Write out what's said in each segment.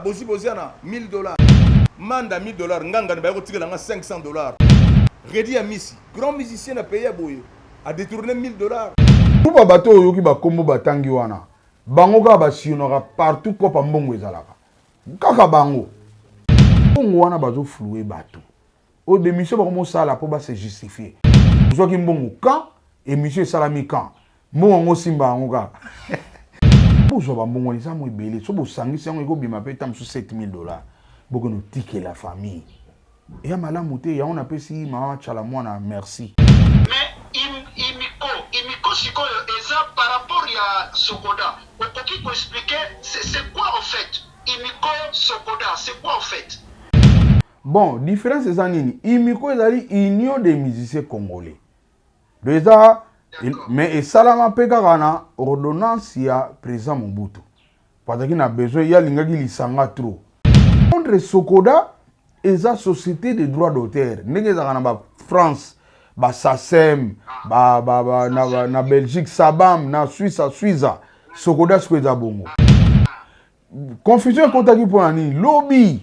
Bozi Boziana 1000 $, Manda 1000 $, Ngangani baye kotikela nga 500 $. Redi Amisi, grand musicien na pays ya boye, a détourné 1000 $. Kupa bato oyo oyoki bakombo batangi wana, bango kaka basillonnaka partout. Kopa mbongo ezalaka kaka bango. Mbongo wana bazoflouer bato oyo bémission bakomosala mpo base justifier. Ozwaki mbongo quand? Émission esalami quand? Mbongo yango osimba yango kaka. Bozwa bambongo eza mo ebele, so bosangisi yango ekobima mpe ta mosusu 7000 $. Bokende otikela famille eya malamu te. Yango napesi mama Tshala Mwana merci. Mais Imiko, Imiko sikoyo eza par rapport ya Sokoda. Okoki koexpliquer c'est quoi en fait Imiko, Sokoda, c'est quoi en fait? Bon, différence eza nini? Imiko ezali Union des musiciens congolais. Donc eza, mais esalama mpe kaka na ordonnance ya président Mobutu. Azalaki na besoin, ye alingaki lisanga trop. Contre Sokoda eza société de droit d'auteur, ndenge ezalaka na baFrance, baSACEM, ba, ba, ba, na, ba, na Belgique SABAM, na Suisse Suiza. Sokoda sikoyo eza bongo. Confusion ekotaki mpona nini? Lobi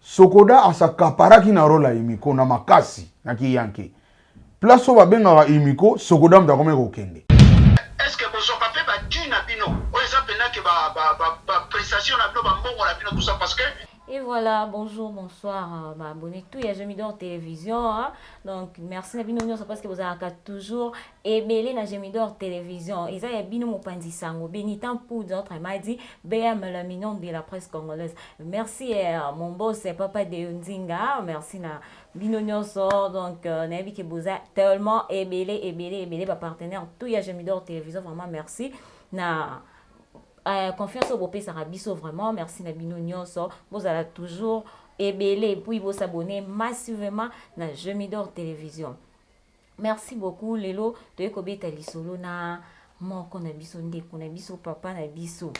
Sokoda asakaparaki na role ya Imiko na makasi na kiyanke. Place oyo babengaka Imiko, Sokoda moto akomi kokende. Est ce que bozwaka mpe badu na bino oyo eza mpenake baprestation na bino, bambongo na bino, tout ça, parce que Et voilà, bonjour, bonsoir, bah, abonnés tout, il y a Gemidor Télévision. Hein. Donc, merci na bino nyonso parce que vous avez toujours ebele na Gemidor Télévision. Et ça, il y a bino mopanzi sango, Benitan Poudre, autrement dit, BM, le mignon de la presse congolaise. Merci, mon boss, Papa de Nzinga. Merci na bino nyonso. Donc, nayebi ke boza tellement ebele, ebele, ebele, ba partenaire tout, il y a Gemidor Télévision. Vraiment, merci. Na confiance oyo bopesaka biso, vraiment merci na bino nyonso. Bozala toujours ebele, puis bosabonner massivement na Gemidor Télévision. Merci beaucoup. Lelo toyei kobeta lisolo na moko na biso, ndeko na biso, papa na biso,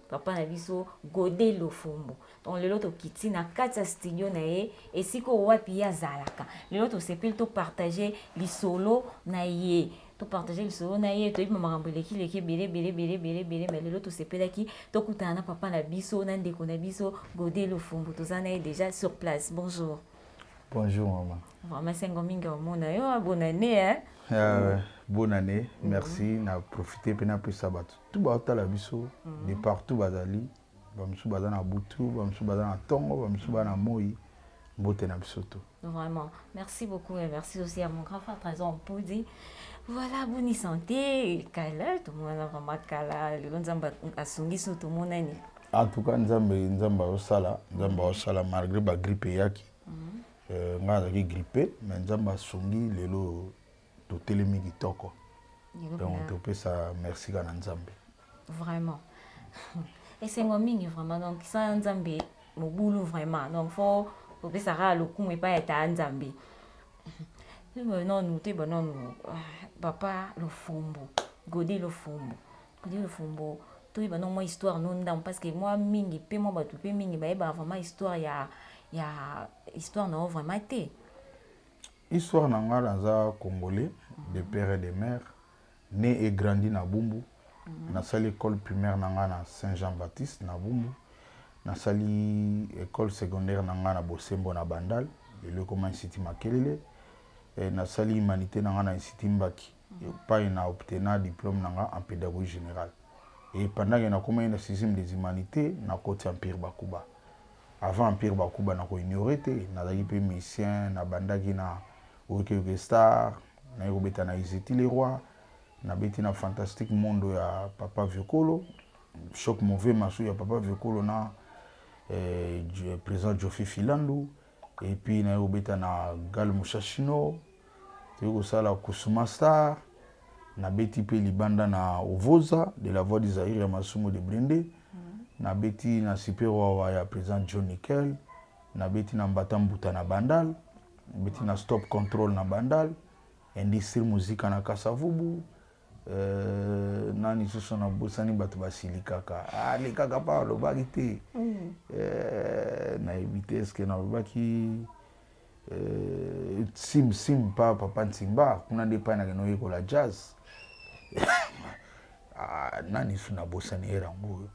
Papa na biso Gode Lofombo. Donc lelo tokiti na kati ya studio na ye, esika oyo wapi ye azalaka. Lelo tosepeli topartage lisolo na ye, topartage lisolo na ye. Toyebi makambo elekileki ebele ebele ebele ebele ebele, mais lelo tosepelaki tokutana na papa na biso, na ndeko na biso Gode Lofombo. Toza na ye déjà sur place. Bonjour. Bonjour maman. Vraiment sengo mingi omona yo. Bonne année, hein? Bonne année, merci. Na profité mpe napesa bato tu baotala biso de partout bazali, bamosusu baza na butu, bamosusu baza na ntongo, bamosusu baza na moi, mbote na biso to. Vraiment, merci beaucoup et merci aussi à mon grand frère Trésor Mpoudi. Voilà, bonne santé. Kala, tout le monde a vraiment kala. Lelo Nzambe asungi so tomonani. En tout cas Nzambe, Nzambe azosala, Nzambe azosala malgré bagrippe eyaki. Ngai nazalaki grippe, mais Nzambe asungi, lelo totelemi kitoko. Donc topesa merci kaka na Nzambe. Vraiment. Esengo mingi vraiment. Donc sans Nzambe mobulu vraiment. Donc faut kopesaka lokumu epai ya taa Nzambe. Nonu te, nonu papa Lofombo, Gode Lofombo, Gode Lofombo, toyeba no mwa histoire no ndambo, parce que mwa mingi mpe mwa bato mpe mingi bayebaka vraiment histoire ya histoire na yo vraiment te. Histoire na nga, naza congolais de père et de mère, né et grandi na Bumbu. Nasali école primaire na nga na Saint Jean Baptiste na Bumbu. Nasali école secondaire na nga na Bosembo na Bandal, lelo ekoma Institut Makelele. Nasali humanité na nga na Institut Mbaki, epai na obtena diplôme na nga en pédagogie générale. Et pendant ke nakomaki na sixième des humanités, nakoti Empire Bakuba. Avant Empire Bakuba, nakoignore te, nazalaki mpe musicien. Nabandaki na Okeoke Star, naye kobeta na Izeti Leroy, nabeti na Fantastique Mondo ya Papa Viokolo, Choc Mauvais Masu ya Papa Viokolo na président Jofi Filandu. Et puis naye kobeta na Gal Mushashino, toyei kosala Kusuma Star. Nabeti mpe libanda na Ovoza de la Voix du Zaire ya Masumu de Blende. Nabeti na Super Wawa ya président John Nickel. Nabeti na Mbata Mbuta na Bandal. Nabeti na Stop Control na Bandal, Industrie Muzika na Kasavubu. Nani susu nabosani? Bato basilikaka, alekaka mpa alobaki te. Nayebi te eske nalobaki sim sim pa Papa Ntimba kuna nde epai nakende oyekola jazz. Ah, nani su nabosani? Ere yango oyo,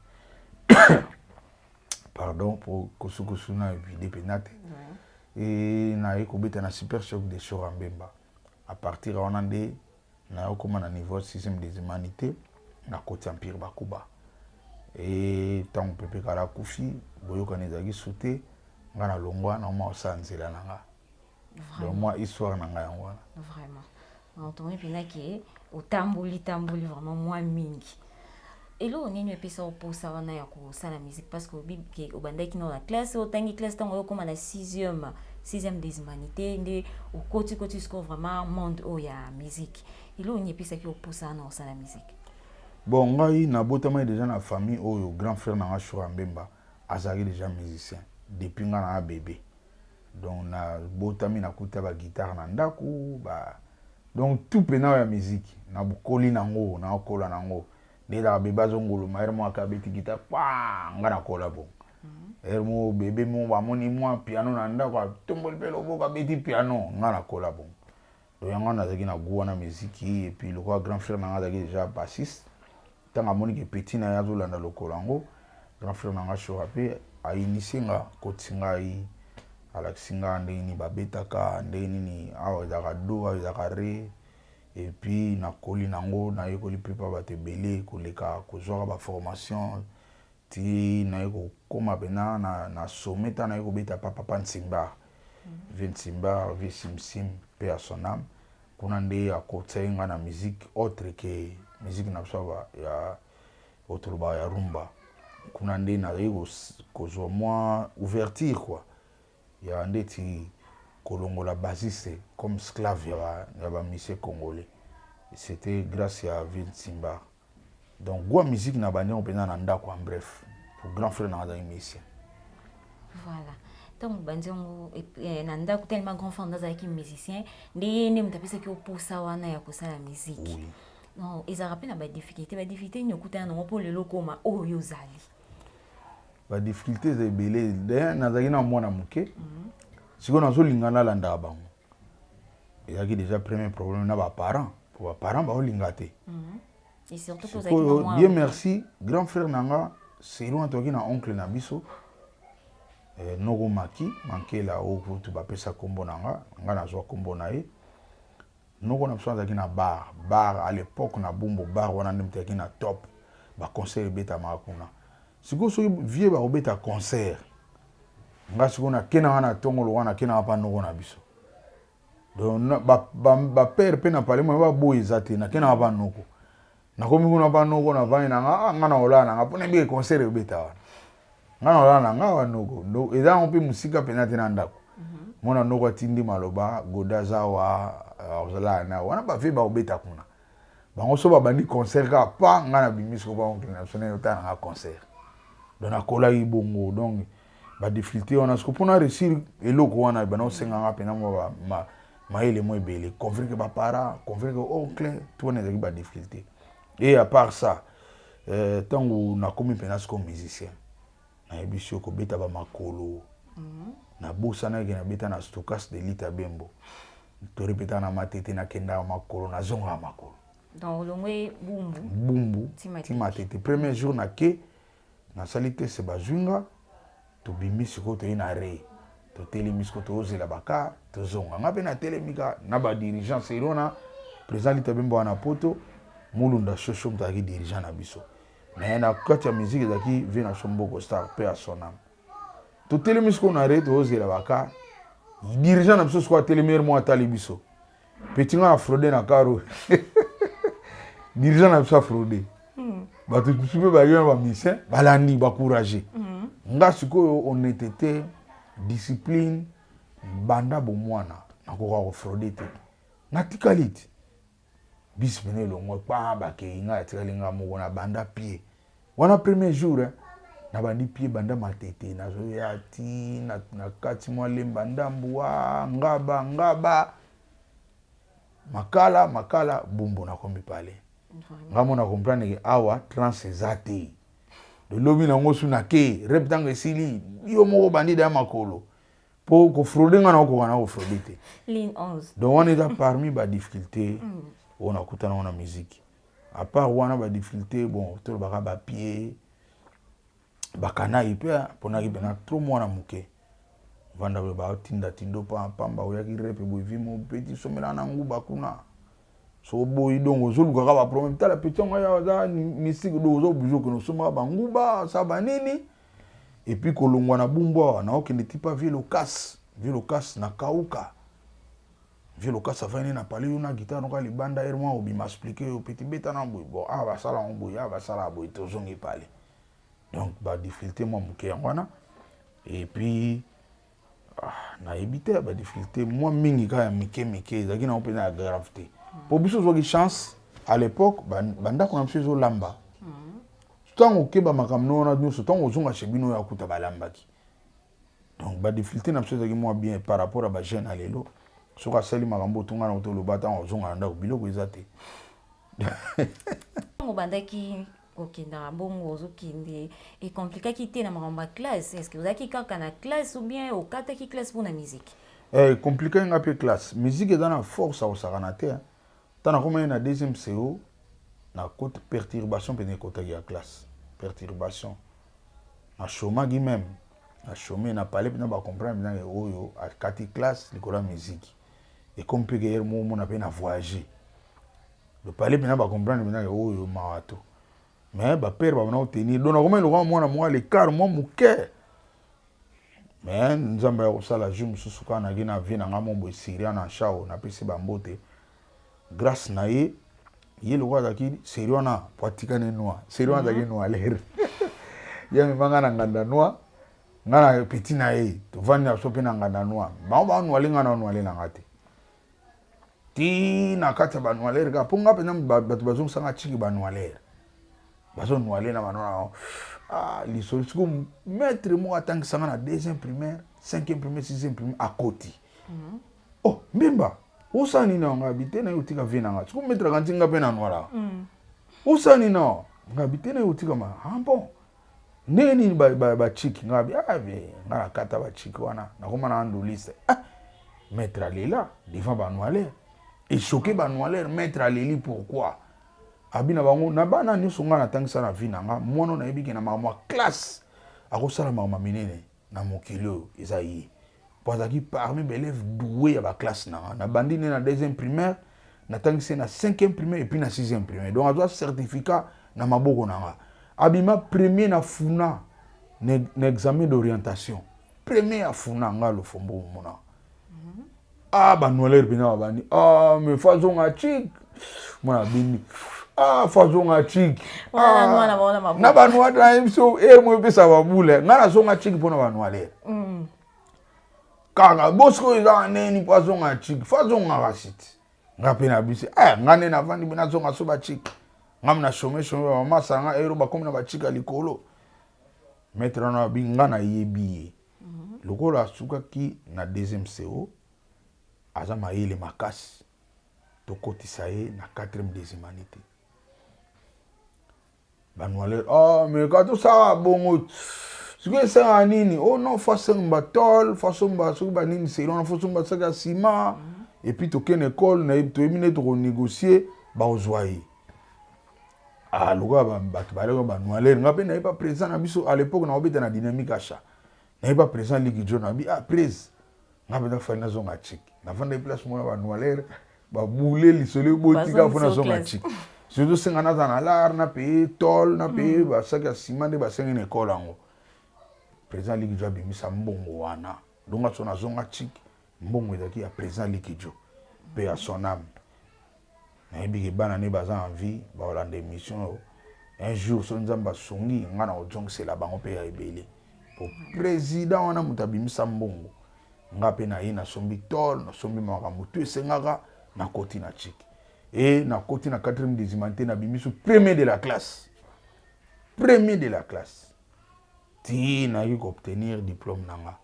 pardon. Pardon, po kosukosu na vide mpenza te. E naye kobeta na Super Choc de Shora Mbemba. À partir ya wana nde naye okóma na niveau 6e des humanités, nakoti Empire Bakuba. E ntango Pepe Kala akufi, boyokani ezalaki su te, nga nalongwa, naoma kosala nzela na nga. Donc mwa histoire na ngai yango wana. Vraiment, entourné mpenza ke otamboli tamboli vraiment mwa mingi. Eloko nini epesa oposa wana ya kosala musique? Parce que obi ke obandaki nao na classe, otangi classe, ntango oyokóma na sixième des humanités nde okoti koti sikoyo vraiment monde oyo ya musique. Eloko nini epesaki oposa wana kosala musique? Bon, ngai nabotamaki déjà na famille oyo grand frère na nga Shura Mbemba azalaki déjà musicien depuis nga na bébé. Donc nabotami, nakuta baguitare na ndako ba, donc tout pena oyo ya musique nabokoli nango, naokola nango. Nde ezalaka bébé azongoloma, heure moko aka abeti guitare pa, nga nakola bongo. Heure moko bébé moko bamoni mwa piano na ndako, atomboli mpe loboko, abeti piano, nga nakola bongo. Donc yango wana nazalaki na goût wana musique. Et puis lokola grand frère na nga azalaki déjà bassiste, ntango amoni ke petit na ye azolanda lokolo yango, grand frère na nga Shora mpe ainitie nga, kotisi ngai, alakisi nga ndenge nini babetaka, ndenge nini awa ezalaka do, awa ezalaka ré. Et puis nakoli nango, nayekoli mpe mpa bato ebele koleka kozwaka baformation ti naye kokóma mpena na sommet. Ta naye kobeta pa papa Nsimbar, vieux Nsimbar, vieux Simsim, mpe ya son âme. Kuna nde akotisa ye nga na musique autre que musique na biso ya oyo tolobaka ya rumba. Kuna nde nazali kozwa mwa ouverture quoi, ya ndeti kolongola bassiste comme esclave ya bamusicien congolais. C'était grâce ya vieux Nsimbar. Donc goût musique na bandi yango mpenza na ndako. En bref, pour grand frère na nga azalaki musicien. Voilà, ntango bandi yango na ndako, tellement grand frère azalaki musicien, nde ye nde moto apesaki oposa wana ya kosala musique. Oui. Non, ezalaka mpe na badifficulté. Badifficulté nini okutana nango mpo lelo okóma oyo ozali? Badifficulté eza ebele. D'ailleurs nazalaki na mwana moke, sikoyo nazolinga nalandaka bango. Ezalaki déjà premier problème na baparent, po baparent baolinga te. Et surtout mpo ozalaki na sikoyo mwana Dieu moke. merci, grand frère na nga seri wana, toyaki na oncle na biso noko Maki Mankela, oyo kutu bapesa nkombo na nga, nga nazwa nkombo na ye. Noko na biso azalaki na bar. Bar à l'époque na Bumbu, bar wana nde moto ayaki na top, baconcert ebetamaka kuna. Sikoyo soki vieux bakobeta concert, nga sikoyo nake na nga na ntongo lokwa, nake na nga mpa noko na biso. Donc bapère mpe na pale moye baboya eza te. Nake na nga mpa noko, nakomi kuna mpa noko, navandi na nga. Ah, nga na kolala na nga mpo nayebi concert ebeta wana. Nga na kolala na nga wa noko. Eza yango mpe mosika mpenza te na ndako. Mwana noko atindi maloba: "Goda aza awa, ozalala na wana." Bavieux bakobeta kuna, bango so babandi concert kaka pa nga na bimi siko baonkele na biso naye otala na nga concert. Donc nakolaki bongo. Donc badifficulté wana siko mpona réussir eloko wana, bana osenganga mpena mwa mayele mo ebele, convaincre baparent, convaincre oncle, tout wana ezalaki badifficulté. Et à part ça, ntango nakomi mpena siko musicien, nayebi si kobeta bamakolo. Nabosanaki nabeta na Stokas de Lita Bembo, torepeta na Matete, nakendaka makolo, nazongaka makolo. Donc olongwe Bumbu? Bumbu. Ti Matete. Ti Matete. Premier jour nake, nasali tese, bazwi nga, tobimi sikoyo, toye na re, totelemi sikoyo, tozela baka tozonga. Nga mpe natelemi ka na badirigeant seri wana, président Lita Bembo wana poto, Mulunda Shosho moto azalaki dirigeant na biso. Mais na kati ya musique ezalaki vieux na biso Mboko Star, mpe ya son âme. Totelemi sikoyo na re, tozela baka. Dirigeant na biso sikoyo atelemi, heure moko atali biso: "Petit, nga na fraude na karo." Dirigeant na biso afraude, bato mosusu mpe bayaki wana, bamusicien balandi, bacourage nga. Sikoyo honnêteté, discipline, banda bomwana nakoka kofraude te. Natikali ti bisi pene elongwa kpa, bakei, ngai atikali nga moko na banda pied wana. Premier jour, eh, nabandi pied banda Matete, nazoya ti na kati mwa Lemba, ndambu wa Ngaba, Ngaba, Makala, Makala, Bumbu, nakomi pale. Nga mo na comprendre ke awa trans eza te. Lobi nango su nake rep, ntango esili, yo moko bandi daya makolo mpo kofraude, nga na okoka na kofraude te. Ligne 11. Donc wana eza parmi badifficulté oyo nakutana ngo na musique. À part wana badifficulté, bon, tolobaka bapied. Bakanayi mpe mponaki mpena trop mwana moke. Vanda boye, batinda tindo pamba, oyaki repe boye, vi mopeti sombela na nguba kuna. So boyi, donc ozolukaka baproblème. Tala petit yango aya, aza mystique, donc oza obligé okende osombaka banguba, osala banini. Et puis kolongwa na Bumbu awa, naokende tipa vie Lokas, vie Lokas na Kauka. Vie Lokas afandi na pale, yo na guitare noka libanda ere mwa obima, explique yo: petit, beta na boye, bon, awa basala yango boye, awa basala boye, tozongi pale. Donc badifficulté mwa moke yango wana. Et puis ah, nayebi te, badifficulté mwa mingi kaka ya mike mike, ezalaki nango mpenza ya grave te, po biso ozwaki chance à l'époque, bandako na biso ezolamba. Ntango okeba makambo wana nyonso, ntango ozonga chez bino, oyo akuta balambaki. Donc badifficulté na biso ezalaki mwa bien par rapport à bajeune ya lelo. Soki asali makambo otunga na toloba, ntango ozonga na ndako, biloko eza te. Ntango obandaki kokendaka bongo, ozokende, ecompliquaki te na makambo ya classe? Est ce que ozalaki kaka na classe ou bien okataki classe mpona musique? Eh, compliqué nga mpe classe. Musique eza na force akosakana te. Ntango nakomaki na deuxième CO, na côté perturbation mpenza ekotaki ya classe, perturbation, nachômaki même, nachôme na pale mpenza. Bacomprendre mpenza oyo akati classe likolo ya musique. Ekomi mpe ke yere moko omona mpe na voyage le pale mpenza, bacomprendre mpenza oyo mawa to. Mais bapère babana kotenir, donc nakomaki lokola mwana moko l'écart mwa moke. Mais Nzambe ya kosala, jour mosusu kaka naki na vie na nga mo boye, Syria na Nshao, napesi bambote. Grâce na ye, ye lokola azalaki série wana po atikani noir, série wana azalaki noilere, ye amemanga na nganda noir. Nga na petit na ye tovandi na biso mpe na nganda noir, bango banoile, nga na noile na nga te. Ti na kati ya banoilere kaka, mpo nga mpenza bato bazongisanga tiki, banoilere bazonoile na bano. Ah, lisolo siko, maître moko atangisanga na deuxième primaire, cinquième primaire, sixième primaire, akoti: "Oh Mbemba, osala nini awa?" Nga bi te, na ye otika vie na nga. Siko maître akanti nga mpe na nwala: "Osala nini awa?" Nga bi te, na ye otika ma. "Ah bon, ndenge nini bachiki?" Nga bi: "Ah be, nga na kata bachiki wana, nakoma na andoliste." Ah, maître alela devant banoilere, echoqué banoilere. Maître aleli pourquoi? Abi na bango: "Na bana nyonso nga natangisa na vie na nga, mwana nayebi ke na makambo ya classe akosala makambo minene na mokili oyo, eza ye, po azalaki parmi baélève doué ya baclasse na nga. Nabandi nde na deuxième primaire, natangisi na cinquième primaire et puis na sixième primaire, donc azwa certificat na maboko na nga. Abima premier na Funa na examen d'orientation, premier ya Funa. Nga Lofombo omona, ah, banoilere mpenza babandi: ah, mais faut azonga chik, mwana abindi, ah, faut azonga chik." Na banoa na ye biso ere mo epesa babule, nga nazonga chik mpona banoilere kaka bosiko oyo ezaka neni, mpo azonga chik, faut azongaka siti. Nga mpe na biso, eh, nga nde navandi mpe nazonga so bachik, nga na chôme chôme, bamasa nga ero bakomi na bachika likolo. Maître wana abi: "Nga nayebi ye, lokola asukaki na deuxième CO, aza mayele makasi, tokotisa ye na quatrième des humanités." Banoilere: "Oh, mais ka tosala bongo sikoyo, esengaka nini?" "Oh non, faut asomba tôle, faut asomba soki banini seri wana, faut asomba saki ya nsima, et puis tokende ekole, toyebi nde tokonégocie, bakozwa ye." Ah, lokola bato baleki banoilere, nga mpe nayeba président na biso à l'époque, naobeta na Dynamique Achat, nayeba président Liki Jo, nabi: "Ah prés, nga mpenza fali nazonga chik." Nafanda place moko na banoilere, babule lisolo ebotika, faut nazonga chik, surtout senga naza na lar, na paye tôle, na paye basaki ya nsima nde basengi na ekole yango. Président Liki Jo abimisa mbongo wana, donc so nazonga chik, mbongo ezalaki ya président Liki Jo mpe ya son âme. Nayebi ke bana ne baza en vie, bakolanda émission oyo un jour. So Nzambe asungi nga na kozongisela bango mpe ya ebele, po président wana moto abimisa mbongo. Nga mpe na ye nasombi tôle, nasombi makambo tu esengaka, nakoti na chik e nakoti na quatrième des humanités, nabimiso premier de la classe, premier de la classe, ti nayaki koobtenir diplôme na nga.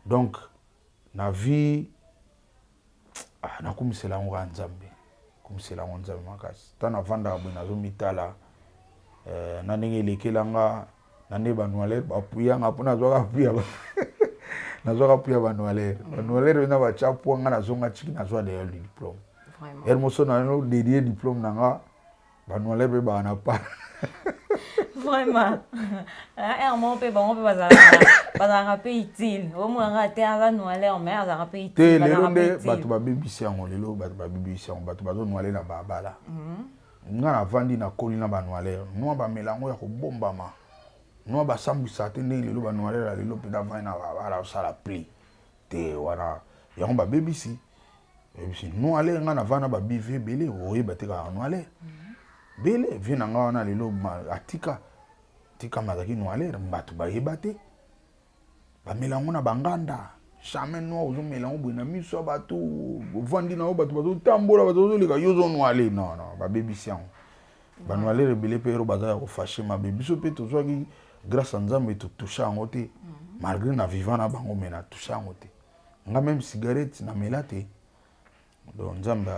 Donc na vie, ah, nakumisela yango kaka Nzambe, kumisela yango Nzambe makasi. Ntango navandaka boye, nazomitala na ndenge elekelanga, na nde banoilere bapuyanga, mpo nazwaka puya, nazwaka puya banoilere, banoilere mpena batya pwa nga nazonga tiki, nazwa d'ailleurs le diplôme. Ere moso nano dédié diplôme na nga, banoilere mpe baa na pa. Vraiment, heure moko mpe bango mpe bazalaka mpe utile. Omonaka te, aza noileur, mais azalaka mpe utile. Te, lelo nde bato babebisi yango. Lelo bato babebisi yango, bato bazonoiler na babala. Nga navandi, nakoli na banoileur. Noa bamela yango ya kobombama, noa basambwisaka te ndenge lelo banoileur ya lelo mpenza avandi na babala, osala pli te. Wana yango babebisi, babebisi noileur. Nga navandi na babive ebele, oyeba te kaka noileur bele vie na nga wana. Lelo atika tikama, azalaki noileur, bato bayeba te. Bamela yango na banganda, jamais noir ozomela yango boye na miso ya bato. Ovandi na yo, bato bazotambola, bato bazoleka, yo ozonoiler. Non, non, babebisi yango. Banoileur ebele mpe ero baza ya kofâcher mabe. Biso mpe tozwaki grâce ya Nzambe, totoucher yango te, malgré na vivant na bango, mais natoucher yango te. Nga même cigarette namela te. Donc Nzambe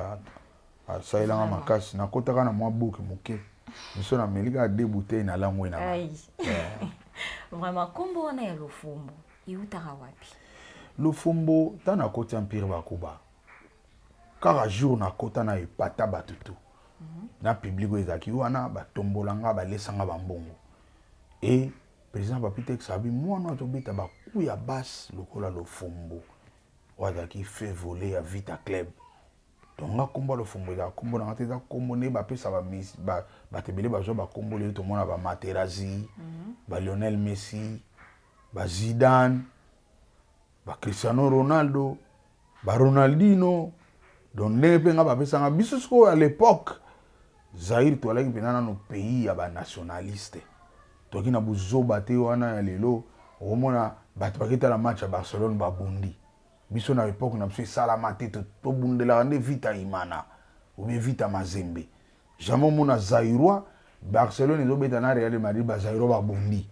asalelanga makasi, nakotaka na mwa boke moke. Biso nameli kaka deux bouteilles, nalangwe na. Vraiment, nkombo wana ya Lofombo eutaka wapi? Lofombo, ntango nakoti Empire Bakuba, kaka jour nakota na epata bato tu na public oyo ezalaki wana, batombolanga, balesanga bambongo. E président Papi Tex abi mwana azobeta baku ya base lokola Lofombo oyo azalaki fait voler ya Vita Club. Donc nga, nkombo ya Lofombo ezala nkombo na nga te, eza nkombo nde bapesa bato ebele. Bazwa bakombo lelo, tomona baMaterazzi, baLionel Messi, baZidane, baCristiano Ronaldo, baRonaldino. Donc ndenge mpe nga bapesanga. Biso sikoyo à l'époque, Zaire toalaki mpenza nano pays ya banationaliste, toki na buzoba te wana ya lelo. Okomona bato baketala match ya Barcelone, babundi. Biso na époque na biso esalama te. Tobundelaka nde Vita Imana ou bien Vita Mazembe. Jamais omona Zaïrois, Barcelone ezobeta na Real de Madrid, Bazaïrois babundi.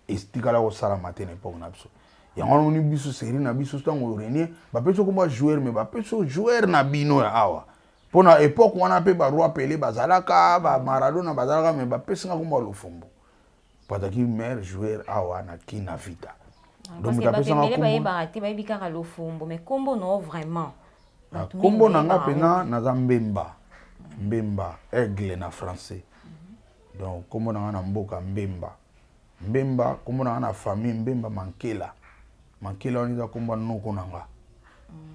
Etikala kosalama te na époque na biso. Yango wana omoni biso série na biso, ntango renier bapesi okomba joueur, mais bapesi joueur na bino ya awa. Mpo na époque wana mpe baroi Pele bazalaka, baMaradona bazalaka, mais bapesinga komba Lofombo po azalaki meilleur joueur awa na Kina Vita. Donc moto apesanga bayebaka te, bayebi kaka Lofombo, mais kombo no vraiment? Kombo na nga mpena naza Mbemba, Mbemba, aigle na français. Donc kombo na nga na mboka Mbemba, Mbemba. Kombo na nga na famille Mbemba Mankela. Mankela wana eza kombo noko na nga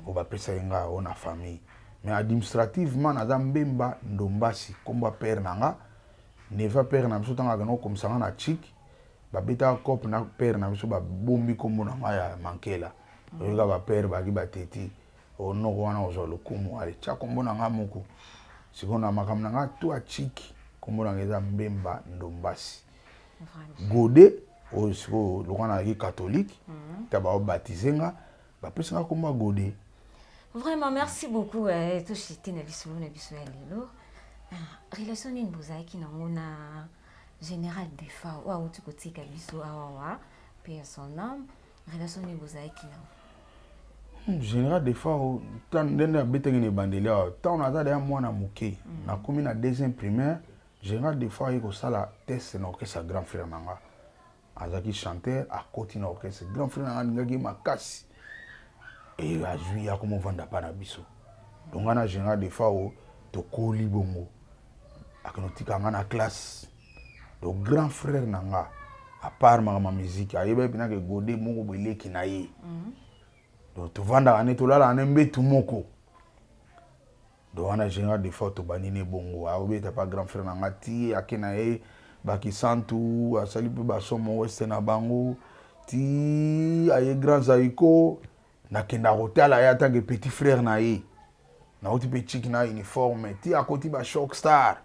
oyo bapesaki nga oyo na famille, mais administrativement naza Mbemba Ndombasi, kombo ya père na nga, neva père na biso. Ntango akende kokomisa nga na chik, babetaka cope na père na biso, babombi kombo na nga ya Mankela. Oyoka bapère baki bateti onoko wana kozwa lokumu, ale tia kombo na nga moko. Sikoyo na makambo na nga to achiki, kombo na nga eza Mbemba Ndombasi Gode. Oyo sikoyo lokola nazalaki catholique, ta baobaptiser nga, bapesi nga kombo ya Gode. Vraiment, merci beaucoup. Toshite na lisolo na biso ya lelo. Relation nini bozalaki nango na général Defa oyo awuti kotika biso awawa, mpe ya son âme? Relation nini bozalaki nango? Général Defa, ndenge abetaki na ebandeli awa, ntango naza deya mwana moke, nakomi na deuxième primaire, général Defa aye kosala test na orchestre ya grand frère na nga. Azalaki chanteur, akoti na orchestre. Grand frère na nga alingaki ye makasi e azwi ye, akomovanda mpa na biso. Donc nga na général Defa o tokoli bongo, akende otika nga na classe. Donc grand frère na nga, à part makambo ya musique, ayebaki mpena ke Gode moko boye eleki na ye. Donc tovandaka ne, tolalaka ne mbetu moko. Donc wana général Defa tobandi ne bongo, aobeta pa grand frère na nga ti ake na ye bakisantu, asali mpe basomo weste na bango ti aye Grand Zaiko. Nakenda kotala ye atanke petit frère na ye, nauti mpe chiki na uniforme ti akoti bachoc star,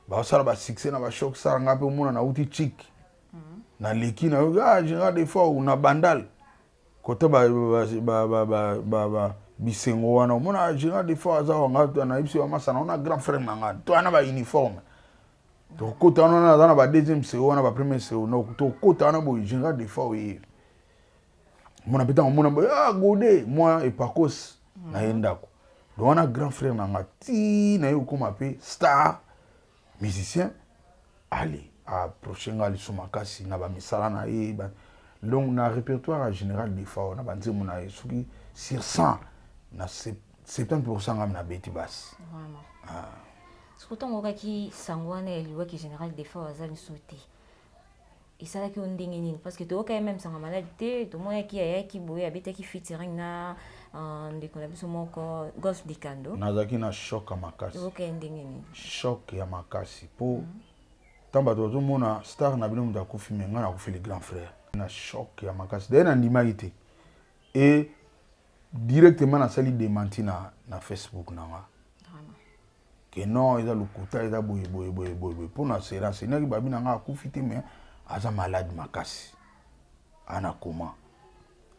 basala basuccès na bachoc star. Nga mpe omona nauti chik, naleki, nayoki: "Ah, général Defa na Bandal." Kote bisengo wana, omona général Defa aza wanga, nayebisi bamasana wana grand frère na nga, to wana bauniforme tokota wana, naza na ba deuxième CO wana, ba premier CO, tokota wana boye, général Defa oye mona mpe ntango omona boye: "Ah, Gode mwa epakos na ye ndako." Donc wana grand frère na nga ti na ye kokóma mpe star musicien, ale approche nga liso makasi na bamisala na ye. Donc na répertoire ya général Defa na banzembo na ye, soki sur 100, na 70 ngami nabeti basi. Ah. Soki ntango okaki sango wana ya liwaki général Defao aza lisusu te, esalaki yo ndenge nini? Parce que toyoka ye même sango maladi te, tomonaki ayaki boye, abetaki featuring na ndeko na biso moko Golf Dikando. Nazalaki na choc ya makasi. Toyoka ye ndenge nini? Choc ya makasi, mpo ntango bato bazomona star na bino moto akufi, me ngai nakufeli grand frère. Na choc ya makasi, daye nandimaki te e directement nasali démenti na Facebook na nga ke non, eza lokuta, eza boye boye boye boye boye. Mpo na se renseignaki, babi na nga akufi te, mais aza malade makasi, ana coma.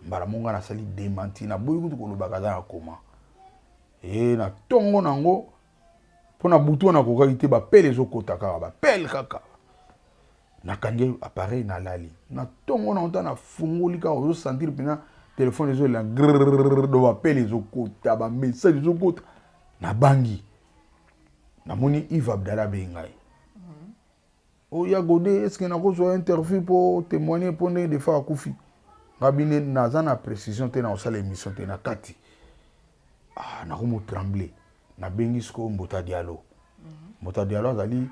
Mbala moko nga nasali démenti, naboyi kutu kolobaka aza na coma. E na ntongo nango, mpo na butu wana akokaki te, bapele ezokota kaka, bapele kaka. Nakangi appareil, nalali. Na ntongo nango, ta nafungoli kaka, ozosentir mpena telefone ezolela grrr, do bapele ezokota, bamessage ezokota. Nabangi, namoni Yves Abdala abengi ngai: "Oya Gode, est-ce nakozwa interview mpo témoigner mpo ndenge Defao akufi?" Nga bine naza na précision te, na kosala émission te na kati. Ah, nakomo tremble. Nabengi sikoyo Mbota Dialo. Mbota Dialo azali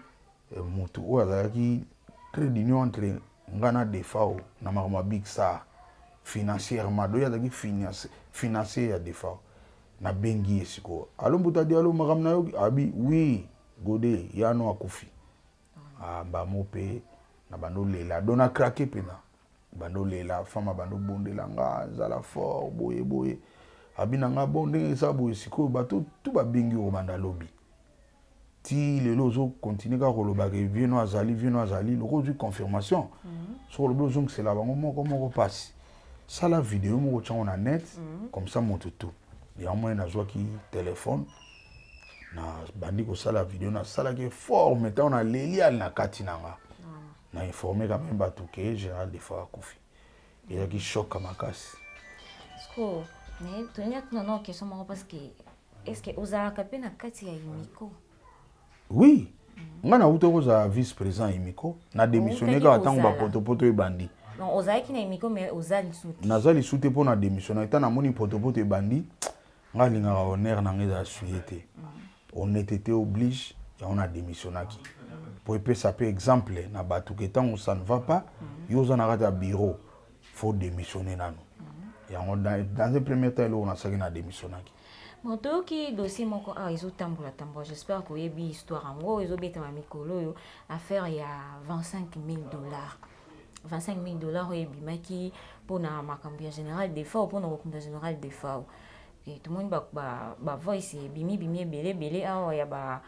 motu oyo azalaki trait d'union entre nga na Defao na makambo ya Big Star financièrement, donc ye azalaki financier ya Defao. Nabengi ye sikoyo: "Allô Mbota Dialo, makambo nayoki." Abi: "Oui Gode, yano akufi." Ah, mbamo mpe na bando lela, donc na craquer mpena, bando lela. Fama bando bondela nga, zala fort, boye boye. Abi na nga: "Bon, ndenge eza boye sikoyo, bato tu babengi oyo banda lobi ti lelo, ozocontinuer kaka kolobaka vieux no azali, vieux no azali. Loko ozwi confirmation, soki olobi ozongisela bango moko moko mpasi, sala video moko, tiango na net, comme ça moto tu." Yango moni nazwaki telefone, nabandi kosala video. Nasalaki forme ntango naleli ali na kati na nga, na informe quand même bato ke général Defao akufi. Ezalaki choc ya makasi. Siko mais tolingi atuna nao question moko, parce que est ce que ozalaka mpe na kati ya Imiko? Oui, nga nauta kozala vice président ya Imiko, na démissionné kaka ntango bapotopoto ebandi. Donc ozalaki na Imiko, mais oza lisusu te? Naza lisusu te, mpo na démissionné ntango namoni potopoto ebandi. Nga alingaka honneur na nga ezala souillé te, honnêteté oblige. Yango na démissionnaki po epesa mpe exemple na bato ke ntango ça ne va pas, yo oza na kati ya bureau, faut démissionner nano. Yango dans un premier temps eloko nasalaki, na démissionnaki. Bon, toyoki dossier moko awa ezotambola tambola, j'espère koyebi histoire yango ezobetama mikolo oyo, affaire ya 25 000 dollars. 25 000 dollars oyo ebimaki mpona makambo ya général Defao, mpona kokunda général Defao. Tomoni bavoice ebimi bimi ebele ebele awa ya ba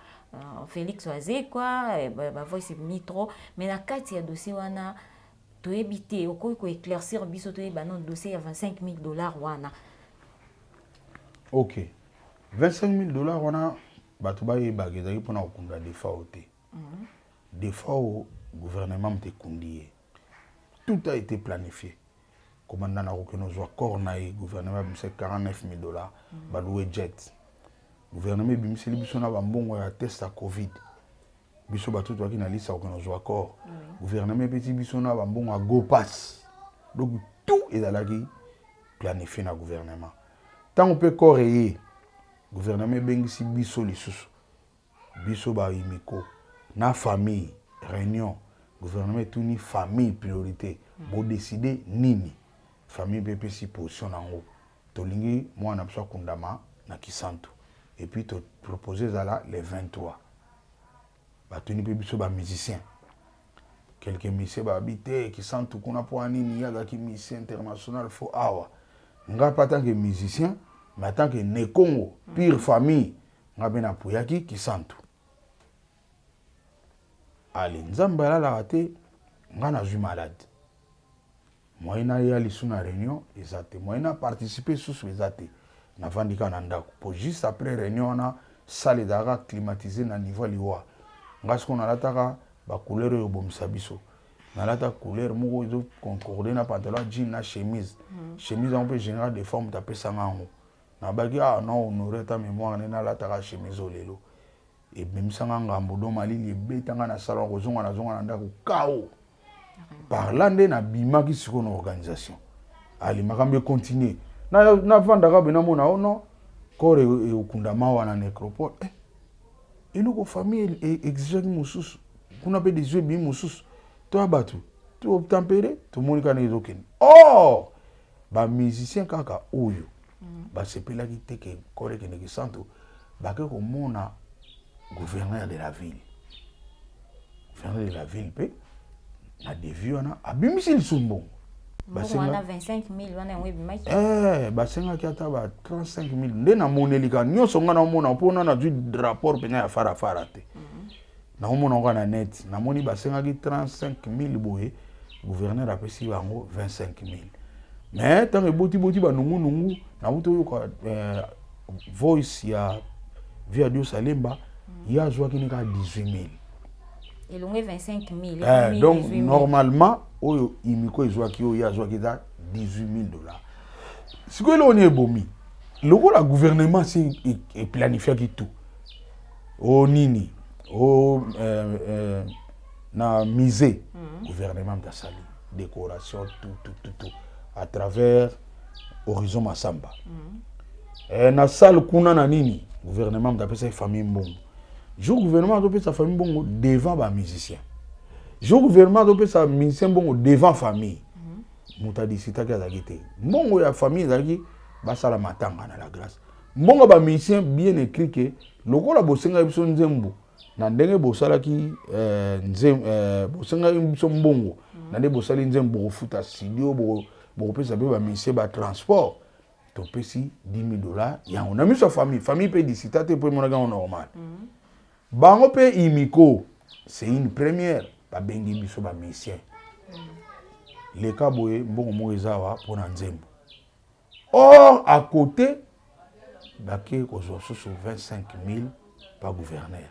Félix Wazekwa, bavoice ebimi trop. Mais na kati ya dossier wana toyebi te, okoki koéclaircir biso toyeba no dossier ya 25 000 dollars wana? Ok, 25 000 dollars wana, bato bayebaka ezalaki mpona kokunda Defao te. Defao, gouvernement moto ekundi ye, tout a été planifié. Komanda na kokende ozwa corps na ye, gouvernement ebimisaki 49 000 dollars, balouer jet. Gouvernement ebimiseli biso na bambongo ya test ya Covid, biso bato toyaki na liste ya kokende ozwa corps. Gouvernement epesi biso na bambongo ya Go Pass. Donc tout ezalaki planifié na gouvernement. Ntango mpe corps eye, gouvernement ebengisi biso lisusu, biso baimiko na famille, réunion. Gouvernement etuni famille priorité: "Bodécider nini?" Famille mpe epesi position nango: "Tolingi mwana biso akundama na Kisantu, et puis topropose ezala le 23." Batuni mpe biso bamusicien, quelques musiciens babi te, Kisantu kuna mpo nini? Ye azalaki musicien international, fo awa. Nga mpe, tant que musicien, mais en tant que Nekongo pure famille, nga mpe napuyaki Kisantu. Ale, Nzambe alalaka te. Nga nazwi malade, moyen naya lisu na réunion eza te, moyen na participe susu eza te. Navandi kaka na ndako, po juste après réunion wana, salle ezalaka climatisé na niveau ya liwa. Nga sikoyo nalataka bacouleur oyo ebomisa biso. Nalata couleur moko ezoconcorde na pantalon ya jean na chemise. Chemise yango mpe général Defao moto apesanga yango. Nabaki ah non, honore ata mémoire nde nalataka chemise oyo. Lelo ememisanga ngambo, do malili ebetanga na salon. Kozonga, nazonga na ndako kao par là nde nabimaki sikoyo na organisation. Ali makambo econtinue, navandaka be, namona o non, corps ekundama wana nécropole. Eh, Eloko famille exigeaki mosusu kuna mpe 18 ebimi mosusu to ya bato totempere, tomoni kaka ndenge ezokende. Or bamusicien kaka oyo basepelaki te ke corps ekende Kisantu, bake komona gouverneur de la ville. Gouverneur de la ville mpe na devis wana abimisi lisusu mbongo. Mbongo wana 25 000 wana, yango ebimaki. Basengaki ata ba 35 000 nde namoneli kaka nyonso. Nga naomona mpona nazwi rapport mpenza ya farafara te. Naomona kaka na net, namoni basengaki 35 000 boye, gouverneur apesi bango 25 000. Mais ntango ebotiboti banungunungu, nauti oyoka voice ya vieux Adios Alemba, ye azwaki ne kaka 18 000. Elongo 25 000. Donc normalement oyo Imiko ezwaki, oyo ye azwaki eza 18 000 $. Sikoyo eloko nini ebomi? Lokola gouvernement si eplanifiaki tout o nini o na musée, gouvernement moto asali décoration, tout, tout, tout, tout, à travers Horizon Masamba. Na salle kuna na nini, gouvernement moto apesaki famille mbongo. Jour gouvernement azopesa famille mbongo devant bamusicien, jour gouvernement azopesa musicien mbongo devant famille, moto adisitaki azalaki te. Mbongo ya famille ezalaki basala matanga na la grâce. Mbongo ya bamusicien, bien écrit ke lokola bosengaki biso nzembo na ndenge bosalaki bosengaki biso mbongo na nde bosali nzembo, bokofuta studio, bokopesa mpe bamusicien batransport, topesi 10 000 $ yango na miso ya famille. Famille mpe disita te mpo emonaki yango normal. Bango mpe Imiko, c'est une première, babengi biso bamusicien leka boye, mbongo moko eza awa mpona nzembo. Or à côté bake kozwa susu 25 000 pa gouverneur.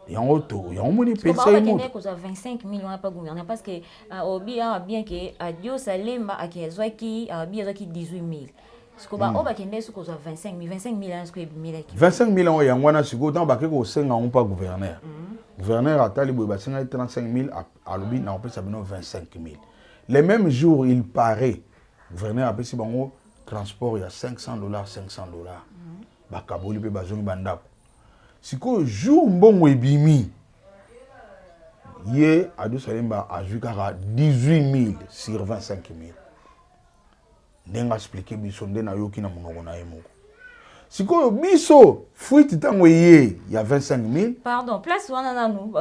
Yango to yango moni epesa ye moto. Kozwa 25 000 wana pa gouverneur, parce que obi awa bien ke Adios Alemba ake azwaki, abi azwaki 18 000. Siko baoyo bakende soki kozwa 25 000, 25 000 wana sikoyo ebimelaki. 25 000 yango, yango wana sikoyo ntango bake kosenga yango mpa gouverneur, gouverneur atali boye, basengaki 35 000, alobi nakopesa bino 25 000. Le même jour, il paraît, gouverneur apesi bango transport ya 500 $, 500 $. Bakaboli mpe bazongi bandako. Sikoyo jour mbongo ebimi, ye Adios Alemba azwi kaka 18 000 sur 25 000, ndenge expliquer biso, nde nayoki na monoko na ye moko. Sikoyo biso fuite ntango eye ya 25 000. Pardon, place wana nanu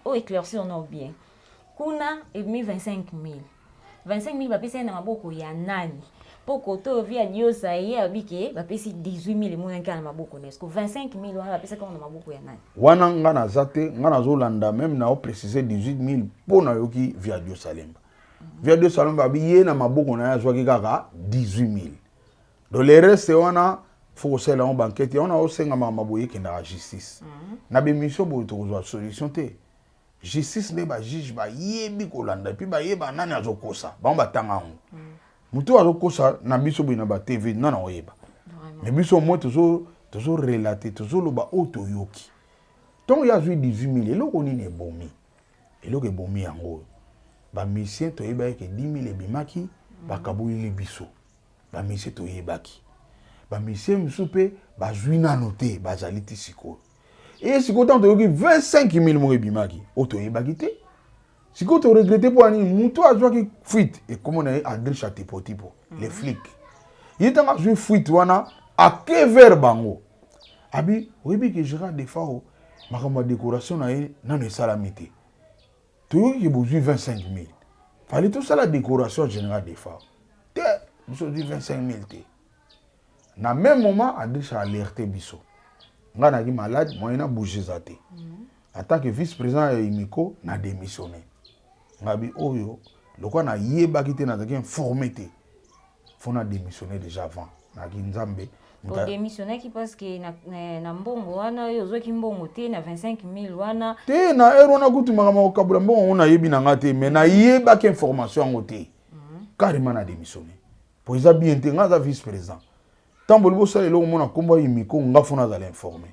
oyo éclaircir no bien. Kuna ebimi 25 000, 25 000 bapesi ye na maboko ya nani? Mpo kote oyo vieux Adiosa ye alobi ke bapesi 18 000, emonaki kaka na maboko na esko 25 000 wana bapesaki yango na maboko ya nani? Wana nga naza te, nga nazolanda même na oprécise 18 000 mpo nayoki vieux Adios Alemba. Vieux Adios Alemba abi ye na maboko na ye azwaki kaka 18 000. Donc le reste wana faut kosalela yango bankete. Yango naosenga makambo boye ekendaka justice. Na bémission boye tokozwa solution te. Justice nde bajuge bayebi kolanda, et puis bayeba nani azokosa. Bango batanga yango, motu oyo azokosa na biso boye na batv nani akoyeba? Mais biso moi tozorelate, tozoloba oyo toyoki. Ntongo ye azwi 18 000, eloko nini ebomi? Eloko ebomi yango oyo, bamusicien toyebaki ke 10 000 ebimaki, bakaboleli biso bamusicien. Toyebaki bamusicien mosusu mpe bazwi nano te, bazali ti sikoyo. E sikoyo ntango toyoki 25 000 moko ebimaki oyo toyebaki te, sikoyo toregretter mpo ya nini? Motu azwaki fuite, ekómo na ye Adricha Tipotipo, le flic. Ye ntango azwi fuite wana, ake vers bango, abi oyebi ke Gérard Defao, makambo ya décoration na ye nano esalami te. Toyoki ke bozwi 25 000, fallait tosala décoration ya Général Defao te. Biso ozwi 25 000 te. Na même moment Adricha alerte biso. Ngai naki malade, moyen na bouge eza te. En tant que vice président ya Imiko, na démissionné. Ngabi oyo lokola nayebaki te, nazalaki informé te, faut na démissionné déjà avant. Nayaki Nzambe. Odémissionnaki parce que na mbongo wana oyo ozwaki mbongo te na 25 000 wana? Te, na heure wana kutu makambo ya kokabola mbongo yango nayebi na nga te, mais nayebaki information yango te. Carrément na démissionné po eza bien te. Nga aza vice président, ntango boli bosala eloko mona nkombo ya Imiko, nga faut nazala informé.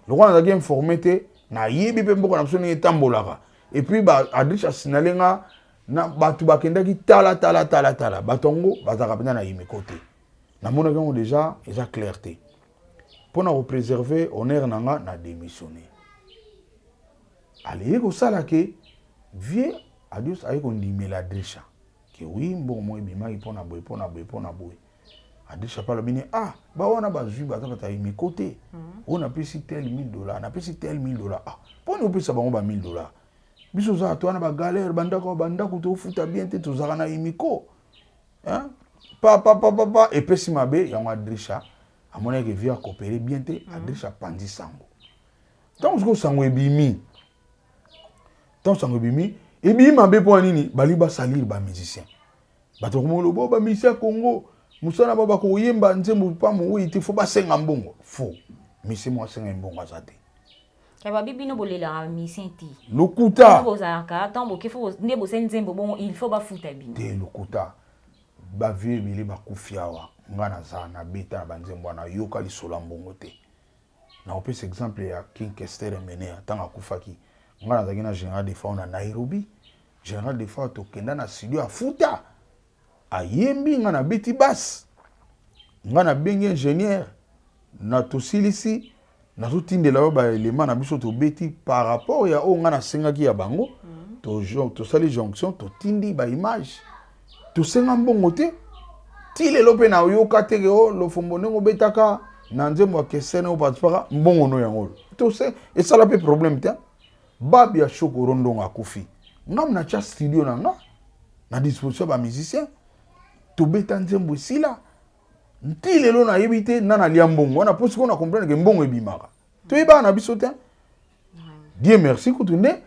Lokola nazalaki informé te, nayebi mpe mboka na biso ndenge etambolaka. Et puis Adriche asignale nga na bato bakendaki tala tala tala tala, bato yango bazalaka mpenza na Imiko te. Namonaki yango déjà eza clair te. Mpo na kopréserver honneur na nga, na démissionné. Aleye kosala ke vieux Adios aye kondimela Adricha ke oui, mbongo moko ebimaki mpona boye, mpona boye, mpona boye. Adricha mpe alobi ne ah, bawana bazwi baza bato ya Imiko te. Oyo napesi tel 1000 dollars, napesi tel 1000 dollars. Ah, mponi opesa bango ba 1000 dollars? Biso ozala to wana bagalère, bandako bandako tofuta bien te, tozalaka na Imiko. Pa pa pa pa pa, epesi mabe yango. Adricha amonaki vieux acoopérer bien te. Adricha apanzi sango. Ntango sikoyo sango ebimi, ntango sango ebimi, ebimi mabe. Mpo ya nini? Bali basalire bamusicien. Bato bakomoloba bamusicien ya Congo, mosala bao bakoyemba nzembo pa mowei te, fo basenga mbongo. Fo musicien moko asenga mbongo aza te. Ya babi, bino bolelaka musicien te. Lokuta. Bozalaka ntango boke, fo nde bosali nzembo bongo, il faut bafuta bino. Te, lokuta. Bavieux ebele bakufi awa, nga naza nabeta na banzembo wana, yoka lisolo ya mbongo te. Nakopesa exemple ya King Kester Emeneya. Ntango akufaki, nga nazalaki na Général Defao na Nairobi. Général Defao, tokenda na studio, afuta, ayembi, nga nabeti basse, nga nabengi ingénieur na tosilisi, nazotindela yo baelema na biso tobeti par rapport ya oyo nga nasengaki ya bango. Tosali jonction, totindi baimage, tosenga mbongo te. Ti lelo mpe nayoka te ke o Lofombo, ndenge obetaka na nzembo ya Kesene, oyo participaka, mbongo no yango oyo. Tose esala mpe problème te. Babi ya Shokoro Ndongo akufi, ngamu natya studio na nga na disposition ya bamusicien, tobeta nzembo, esila. Nti lelo nayebi te na nalia mbongo wana, mpo sikoyo na comprendre ke mbongo ebimaka, toyebaka na biso te. Dieu merci, kutu nde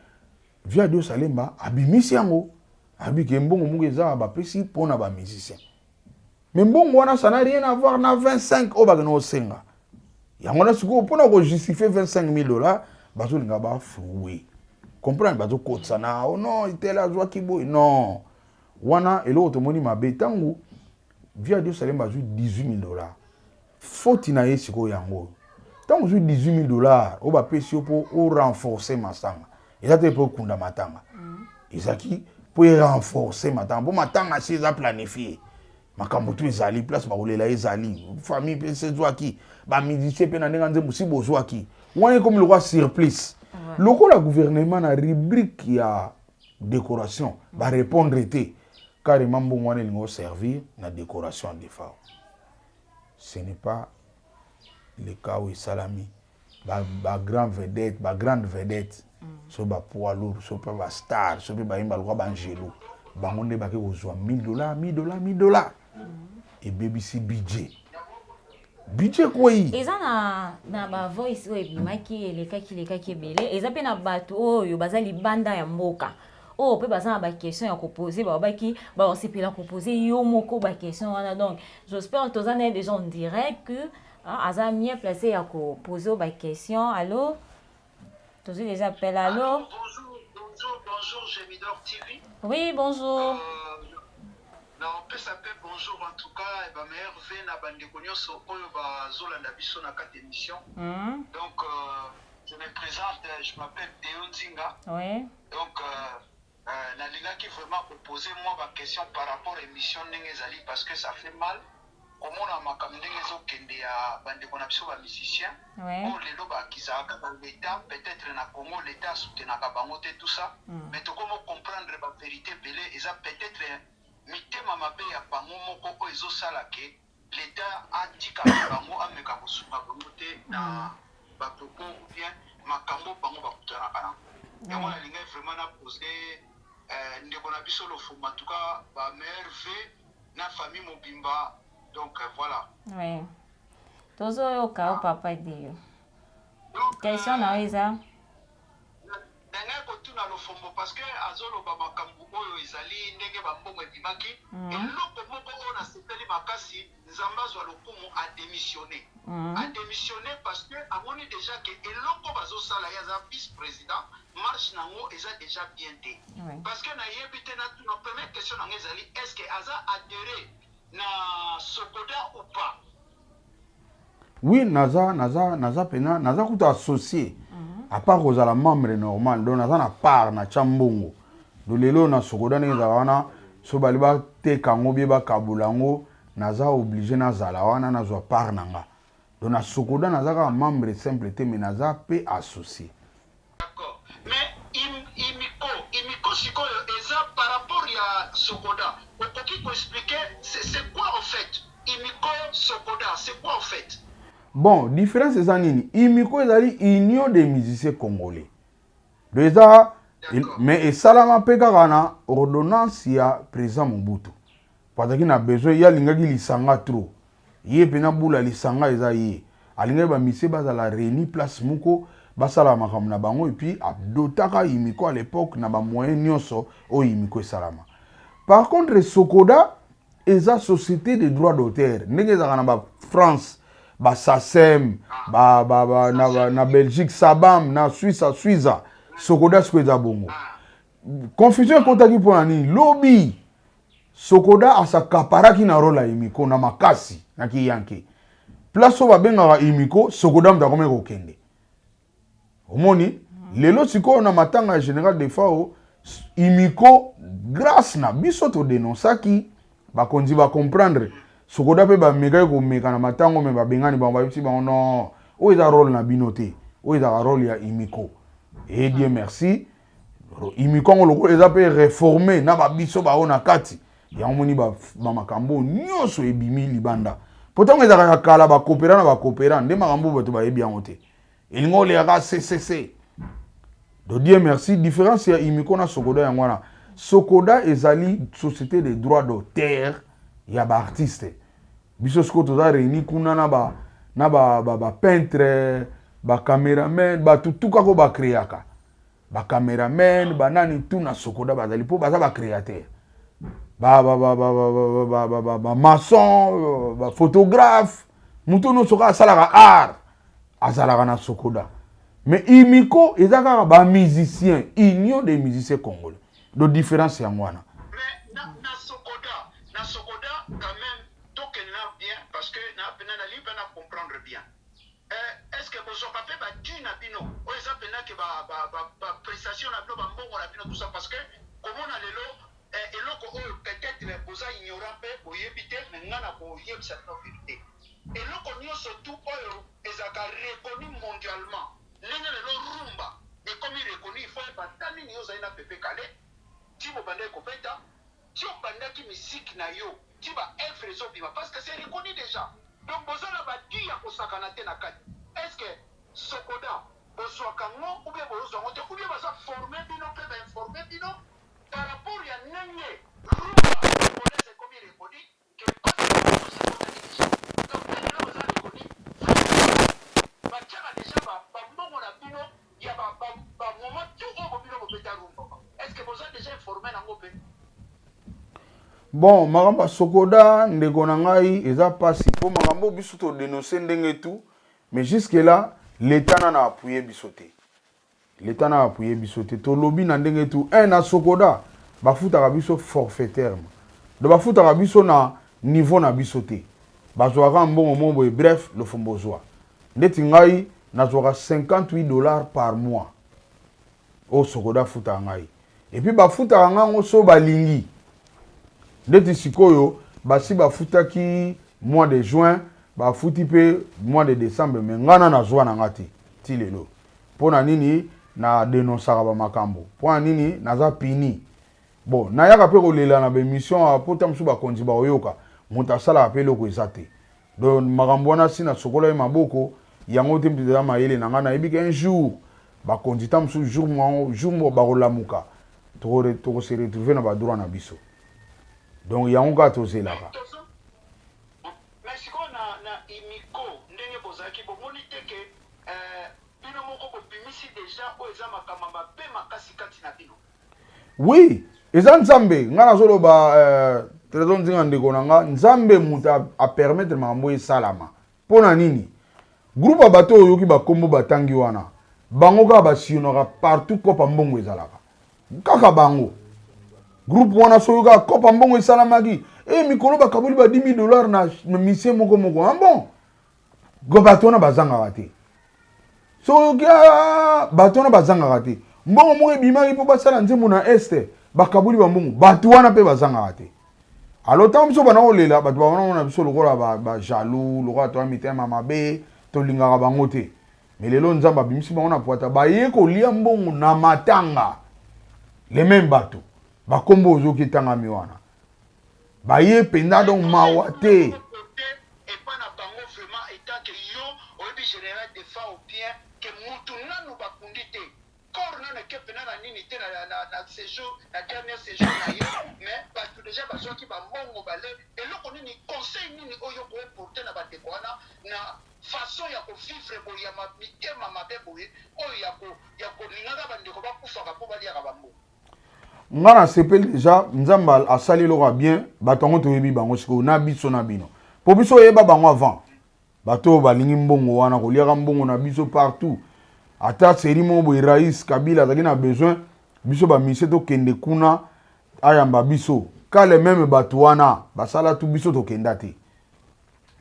vieux Adios Alemba abimisi yango, abi ke mbongo moko eza bapesi mpona bamusicien, mais mbongo wana, ça n'a rien à voir na 25 oyo bakende kosenga yango wana. Sikoyo mpona kojustifie 25 000 dollars, bazolinga baflouer, comprendre, bazokotisa na oh non, tel azwaki boye. Non, wana eloko tomoni mabe. Ntango vieux Adios Alemba azwi 18 000 dollars, foti na ye sikoyo yango oyo. Ntango ozwi 18 000 dollars oyo bapesi yo mpo orenforce masanga, eza te mpo okunda matanga, ezalaki mpo erenforce matanga, mpo matanga si eza planifié, makambo tu ezali place, bakolela ezali, famille mpe se ezwaki, bamusicien mpe na ndenge nzembo si bozwaki wana, ekomi lokola surplus. Lokola gouvernement na rubrique ya décoration barépondre te carrément, mbongo wana elingi oservir na décoration ya Defao. Ce n'est pas le cas oyo esalami. Bagrand vedette, bagrande vedette, so bapoids lourd, so mpe bastar, so mpe bayemba lokwa baangelo, bango nde bake kozwa 1000 dollars, 1000 dollars, 1000 dollars. Ebebisi budget, budget kwei. Eza na bavoice oyo ebimaki, elekaki elekaki ebele. Eza mpe na bato oyo baza libanda ya mboka, oyo mpe baza na baquestion ya kopose, balobaki bakosepela kopose yo moko baquestion wana. Donc j'espère toza na ye déjà en direct que aza mieux placé ya kopose oyo baquestion. Allo, tozwi déjà appel. Allo? Bonjour, bonjour, bonjour, Gemidor TV. Oui, bonjour. Naopesa mpe bonjour, en tout cas bameilleurs vœux na bandeko nyonso oyo bazolanda biso na kati émission. Donc je me présente, je m'appelle Deo Nzinga. Donc nalingaki vraiment koposer mwa baquestion par rapport émission ndenge ezali, parce que ça fait mal komona makambo ndenge ezokende ya bandeko na biso bamusicien oyo lelo bakizaka kaka l'État. Peut-être na Congo l'État asoutenaka bango te, tout ça. Mais tokomo comprendre bavérité ebele, eza peut-être mitema mabe ya bango moko oyo ezosala ke l'État atikaka bango, ameka kosunga bango te na bapropos ou bien makambo bango bakutanaka nango. Yango nalingai vraiment na pose ndeko na biso Lofombo, en tout cas bameilleurs vœux na famille mobimba. Donc voilà. Oui, tozoyoka o papa Dio. Question na yo eza? Nangai kotuna Lofombo, parce que azoloba makambo oyo ezali ndenge bambongo ebimaki. Eloko moko oyo nasepeli makasi, Nzambe azwa lokumu, adémissionné. Adémissionné parce que amoni déjà ke eloko bazosala, ye aza vice président, marche nango eza déjà bien te. Parce que nayebi te, natuna, première question nango ezali: est ce que aza adhéré na Sokoda ou pas? Oui, naza mpena, naza kuta associé. À part kozala membre normal, donc naza na part, natya mbongo. Do lelo na Sokoda ndenge ezala wana, so bali bateka yango bie, bakabula yango, naza obligé nazala wana, nazwa part na nga. Donc na Sokoda naza kaka membre simple te, mais naza mpe associé. D'accord, mais Socoda. Okoki ko expliquer c'est quoi au fait Umiko, Socoda, c'est quoi au fait? Bon, différence eza nini? Umiko ezali Union des musiciens congolais. Donc eza, mais esalama mpe kaka na ordonnance ya président Mobutu. Po azalaki na besoin, ye alingaki lisanga trop. Ye mpena bula lisanga eza ye. Alingaki ba musiciens bazala réunis place moko, basala makambo na bango, et puis adotaka Umiko à l'époque na ba moyens nyonso oyo Umiko esalama. Par contre, Socoda eza société de droit d'auteur. Ndenge ezalaka na ba France, ba SACEM, ba na Belgique SABAM, na Suisse Suiza. Socoda sikoyo eza bongo. Confusion ekotaki mpona nini? Lobi Socoda asakaparaki na rôle ya Umiko na makasi na kiyanke. Place oyo babengaka Umiko, Socoda moto akomi kokende. Omoni lelo sikoyo na matanga ya général Defao, Umiko, grâce na biso todénonçaki, bakonzi bacomprendre. Socoda mpe bamekaki komeka na matango, me babengani bango, bayebisi bango: non, oyo eza rôle na bino te, oyo ezaka rôle ya Umiko. Et Dieu merci, Umiko yango lokola eza mpe réformé na babiso bao na kati yango, moni bamakambo nyonso ebimi libanda. Po ntango ezalaka ya kala, bakopera na bakopera nde makambo bato bayebi yango te, elingi oleyaka ccc. Donc Dieu merci, différence ya Umiko na Socoda yango wana. Socoda ezali société de droit d'auteur ya baartiste. Biso sikoyo toza réuni kuna na ba na bapeintre, ba bacaméraman, bato tu kaka oyo bacréaka, bacaméraman, banani tu na Socoda bazali, mpo baza bacréateur, bamaçon, baphotographe, moto nyonso kaka asalaka art azalaka na Socoda. Mais Umiko eza kaka bamusicien, Union des musiciens congolais. Donc différence yango wana. Mais na Socoda quand même, tokende na bien, parce que na pena nalingi mpe na comprendre bien. Est ce que bozwaka mpe badu na bino oyo eza mpena ke baprestation na bino, bambongo na bino, tout ça? Parce que komona lelo eloko oyo, peut-être boza ignorant mpe boyebi te, mais nga na koyebisa bino vérité. Eloko nyonso tu oyo ezalaka reconnu mondialement, ndenge lelo rumba ekomi reconnu, il faut yeba ta nini yo ozali na Pepe Kale ti bobandaki kobeta, ti obandaki misiki na yo, ti baœuvre ezobima, parce que c'est reconnu déjà. Donc boza na badu ya kosakana te na kati. Est ce que Socoda bozwaka ngo ou bien bozwa ngo te, ou bien baza forme bino mpe bainforme bino par rapport ya ndenge rumba congolaise ekomi reconnu, ke déjà donc lelo boza reconnu, batiaka déjà bambongo na bino ya bamoment tu oyo bobino bobeta rumba? Est ce que boza déjà informé nango mpe? Bon, makambo ya Socoda, ndeko na ngai, eza mpasi, mpo makambo biso todénonce ndenge tu, mais jusque là l'État nana appuye biso te, l'État na appuye biso te. Tolobi na ndenge tu un, na Socoda bafutaka biso forfaitairement, donc bafutaka biso na niveau na biso te. Bazwaka mbongo moko boye, bref, lofombo ozwa ndeti ngai nazwaka 58 $ par mois oyo Socoda afutaka ngai. Et puis bafutaka ngai yango so balingi. Ndeti sikoyo basi bafutaki mois de juin, bafuti mpe mois de décembre, mais ngai na nazwa na nga te ti lelo. Mpo na nini? Na dénonçaka bamakambo. Mpo na nini naza puni? Bon, nayaka mpe kolela na baémission mpo ta mosusu bakonzi bakoyoka. Moto asalaka mpe eloko eza te. Donc makambo wana si nasokola ye maboko yango te. Mpe eza mayele na ngai, nayebi ke un jour bakonzi ta mosusu, jour moko bakolamuka, tokose retrouve na badroit na biso. Donc yango kaka tozelaka. Mais sikoyo na Umiko, ndenge bozalaki, bomoni te ke bino moko bobimisi déjà oyo eza makambo mabe makasi kati na bino? Oui, eza Nzambe. Ngai nazoloba, Trésor Nzinga, ndeko na nga, Nzambe moto apermettre makambo esalama. Mpo na nini? Groupe ya bato oyo oyoki bakombo batangi wana, bango kaka basillonnaka partout. Kopa mbongo ezalaka kaka bango, groupe wana. Soki kaka kopa mbongo esalamaki e mikolo bakaboli ba 10 000 $ na musicien moko moko, ah bon, bato wana bazangaka te. Soki bato wana bazangaka te, mbongo moko ebimaki mpo basala nzembo na este, bakaboli bambongo, bato wana mpe bazangaka te. Alors ntango biso bana kolela, bato bawana biso lokola bajaloux, lokola toya mitema mabe, tolingaka bango te. Mais lelo Nzambe abimisi bango na pwata, baye kolia mbongo na matanga, les mêmes bato. Bakombo ozoki etangami wana baye mpenza, donc mawa te. Epa na bango vraiment, etant que yo oyebi général Defao bien que mutu nanu bakundi te, corps nanu eke pena na nini te na séjour, na dernier séjour na ye, mais bato déjà bazwaki bambongo bale. Eloko nini, conseil nini oyo koporter na bandeko wana na façon ya kovivre boye, ya mitema mabe boye, oyo ya kolingaka bandeko bakufaka mpo baliaka bambongo? Nga nasepeli déjà, Nzambe asali eloko ya bien. Bato yango toyebi bango sikoyo na biso na bino, mpo biso oyeba bango avant. Bato oyo balingi mbongo wana, koliaka mbongo na biso partout. Ata seri moko boye, rais Kabila azalaki na besoin biso bamusiciens tokende kuna ayamba biso kale. Même bato wana basala tu, biso tokenda te.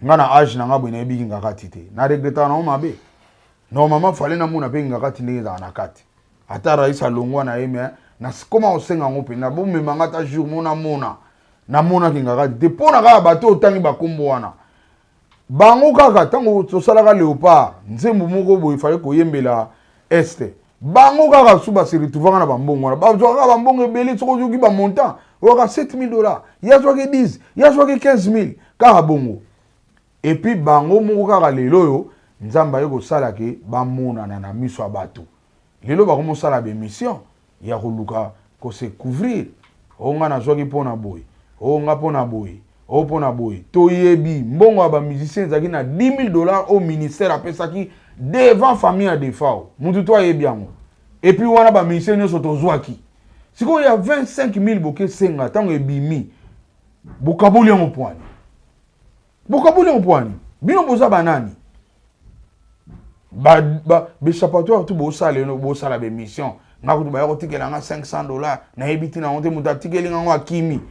Nga na age na nga boye, nayebiki nga kati te, na regrettaka nango mabe. Normalement fallait namona mpe nga kati ndenge ezalaka na kati. Ata rais alongwa na ye, mais nakoma kosenga yango mpenza, bomemanga ata jour mo namona, namonaki nga kati te, mpo na kaka bato oyo otangi bakombo wana. Bango kaka ntango tosalaka Léopard, nzembo moko boye fallait koyembela este, bango kaka su base retrouvaka na bambongo wana, bazwaka kaka bambongo ebele. Soki ozoki bamontant, oyaka 7000 dollars, ye azwaki 10, ye azwaki 15 000, kaka bongo. Et puis bango moko kaka lelo oyo Nzambe aye kosala ke bamonana na miso ya bato. Lelo bakomosala baémission ya koluka kose couvrir: o nga nazwaki mpona boye, o nga mpona boye, o mpona boye. Toyebi mbongo ya bamusicien ezalaki na 10 000 dollars oyo ministère apesaki devant famille ya Defao. Mutu to ayebi yango. Et puis wana bamusicien nyonso tozwaki. Sikoyo ya 25 000 bokesenga, ntango ebimi, bokaboli yango pwani, bokaboli yango pwani. Bino boza banani? Baéchappatoire tu bosala eno, bosala baémission. Nga kutu baya kotikela nga 500 dollars, nayebi ntina yango te. Moto atikeli nga yango akimi.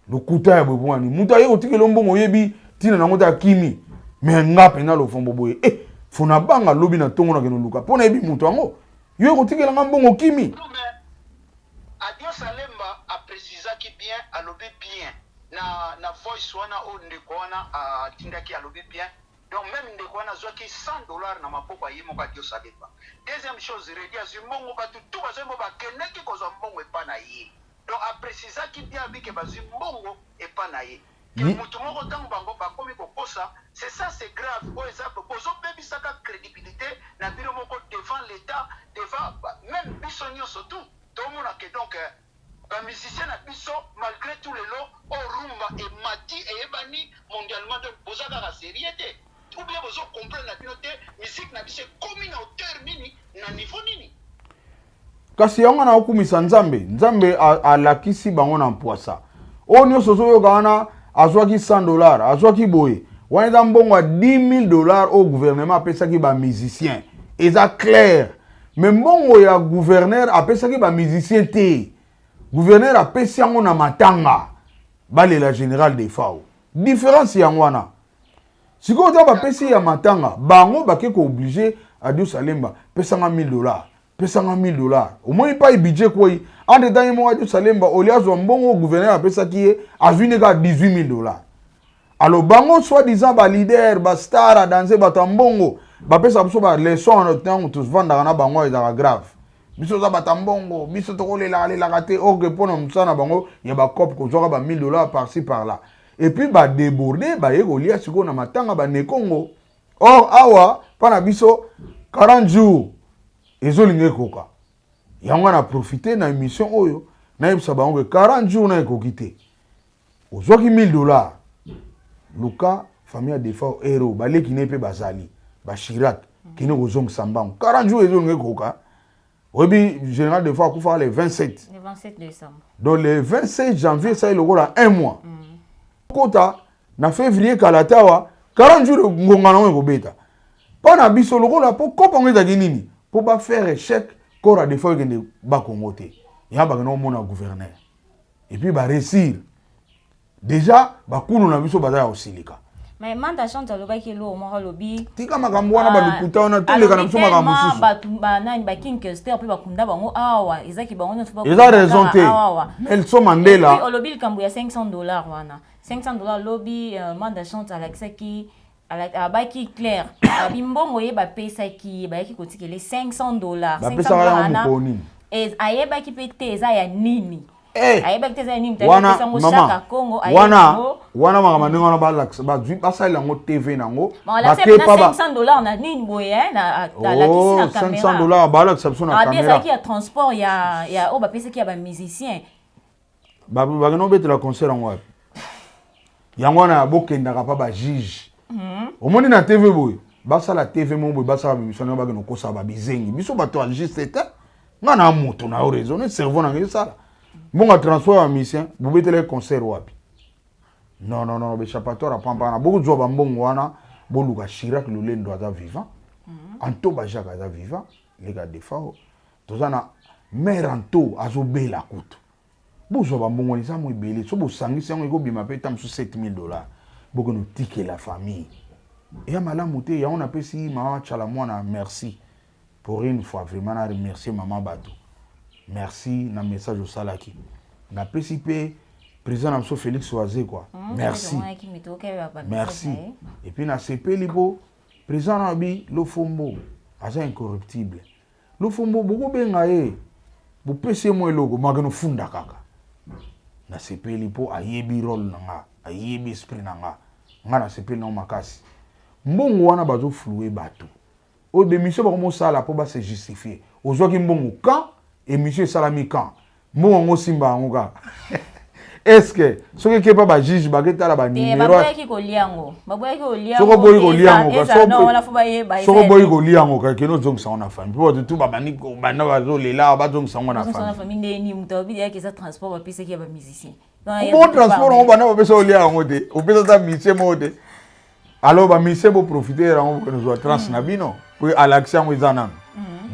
Lokuta ya boye pwani? Moto aye kotikela mbongo, oyebi ntina nango te, akimi. Mais nga mpenza Lofombo boye, eh, fo na banga lobi na ntongo nakende oluka mpo nayebi moto yango. Yo ekotikela nga mbongo, okimi. Non, mais Adios Alemba aprécisaki bien, alobi bien na voice wana oyo ndeko wana atindaki, alobi bien. Donc même ndeko wana azwaki 100 dollars na maboko ya ye moko Adios Alemba. Deuxième chose, Redi azwi mbongo, bato tu bazwi mbongo, bakendaki kozwa mbongo epa na ye. Donc aprécisaki bien abike bazwi mbongo epa na ye, ke motu moko ntango bango bakomi kokosa, c'est ça, c'est grave. Oyo eza bozobebisaka crédibilité na bino moko devant l'État, devant même biso nyonso tout tomona ke donc bamusicien na biso, malgré tout, lelo oyo rumba emati, eyebani mondialement. Donc boza kaka sérieux te, ou bien bozocomprendre na bino te musique na biso ekomi na hauteur nini, na niveau nini? Kasi yango wana okumisa Nzambe. Nzambe alakisi bango na mpwasa. Oyo nyonso ozoyoka wana, azwaki 100 dollars, azwaki boye, wana eza mbongo ya 10 000 dollars oyo gouvernement apesaki bamusicien, eza clair. Mais mbongo ya gouverneur apesaki bamusicien te. Gouverneur apesi yango na matanga, balela général Defao. Différence yango wana. Sikoyo ta bapesi ya matanga, bango bake koobliger Adios Alemba: pesanga 1000 dollars, pesanga 1000 dollars. Omoni pai budget kwei. Entre temps ye moko Adios Alemba olie azwa mbongo gouverneur apesaki ye, azwi nde kaka 18 000 dollars. Alors bango soi disant baleader, bastar a danse, bato ya mbongo, bapesaka biso baleçon. Ntango tovandaka na bango ezalaka grave. Biso toza bato ya mbongo, biso tokolelaka lelaka te. Orke mpona mosala na bango ya bacope, kozwaka ba 1000 dollars par-ci par-là, et puis badéborde, baye kolia sikoyo na matanga banekongo. Or awa mpa na biso 40 jours ezolinga ekoka. Yango na profite na émission oyo nayebisa bango ke 40 jours na ekoki te. Ozwaki 1000 dollars, luka famille ya Defao, ero baleki ne mpe bazali bachirak, kende kozongisa mbango. 40 jours ezolinga ekoka. Oyebi général Defao akufaka le 27. Le 27 décembre. Donc le 27 janvier esali lokola un mois. Kota na février, kala te awa 40 jours ngonga nango ekobeta. Mpo na biso lokola mpo kopa yango ezalaki nini? Mpo bafaire échec, corps ya Defao ekende Bakongo te. Yango bakende komona gouverneur et puis baréussir déjà. Bakulu na biso baza ya kosilika. Mais Manda Chante alobaki eloko moko, alobi Tika makambo wana, balukuta wana, toleka na biso makambo mosusu. Bato banani, baking Kester mpe bakunda bango awa, ezaki bango nyonso. Eza raison te. Nelson Mandela Olobi likambo ya 500 dollars wana, 500 dollars alobi, Manda Chante alakisaki, abaki clair, abi mbongo ye bapesaki ye, bayaki kotikele 500 dollars. Bapesaka yango mokolo nini? Ayebaki mpe te eza ya nini. Eh! Ayebaki te eza nini moto Wana ayebaki yango mama Shaka Kongo ayebi wana yango. Wana makambo ndenge wana balakisa, bazwi, basalela yango TV nango. Balakisa Bake na pa ba 500 $ na nini boye, hein, na alakisi Oh, na 500 caméra. dollars balakisa biso na Ah, bien, caméra. ezalaki ya transport ya oyo bapesaki ya bamusicien. Bakende obetela concert yango wapi? Yango wana bokendaka pa bajuge. Omoni na TV boye, basala TV moko boye, basala bamission yango, bakende kokosa babizengi. Biso bato ya juste te. Nga na moto na yo raisonner, cerveau na ngai esala. Mbongo ya transport ya musicien, bobetelaki concert wapi? Non, non, non, échappatoire ya pampa wana. Bokozwa bambongo wana, boluka Chirac Lolendo aza vivant. Anto Bajak aza vivant, leka Defao. Toza na maire Anto azobela kutu. Bozwa bambongo wana eza mo ebele. So bosangisi yango ekobima pe ta mosusu 7000 $. Bokende otikela famille. Eya malamu te, yango napesi mama Tshala Mwana merci. Pour une fois vraiment na remercier mama bato. Merci na message osalaki. Napesi pe président na biso Félix Wazekwa. Merci. Tomonaki mito, okei, ba message Merci. na ye. Et puis nasepeli po président na bi Lofombo aza incorruptible. Lofombo bokobenga ye, bopesi ye mwa eloko, make nofunda kaka. Nasepeli po ayebi rôle na nga, ayebi esprit na nga. Nga nasepeli nango makasi. Mbongo wana bazofloue bato. Oyo bémission bakomosala po ba se justifier. Ozwaki mbongo quand? Émission esalami quand? Mbongo yango osimba yango kaka. Est-ce que soki ekepa ba juge baketala ba Te, numéro baboyaki kolia yango. Baboyaki kolia Soko yango, boyi te, kolia yango, eza ka, non, soko wana fo bayeba, eza soko ya boyi nini. kolia yango kaka, kende ozongisa yango na famille. Po bato tu babandi banda bazolela, bazongisa yango na Bazongisa yango na famille. famille nde nini, moto alobi deya ke eza transport bapesaki ya ba musicien. Donc, ya Bon, quelque transport part, yango banda bapesa olia yango te. Opesa ata musicien moko te. Alors ba musicien bo profiter yango bokende kozwa transe na bino. Po alakisi yango eza nanu.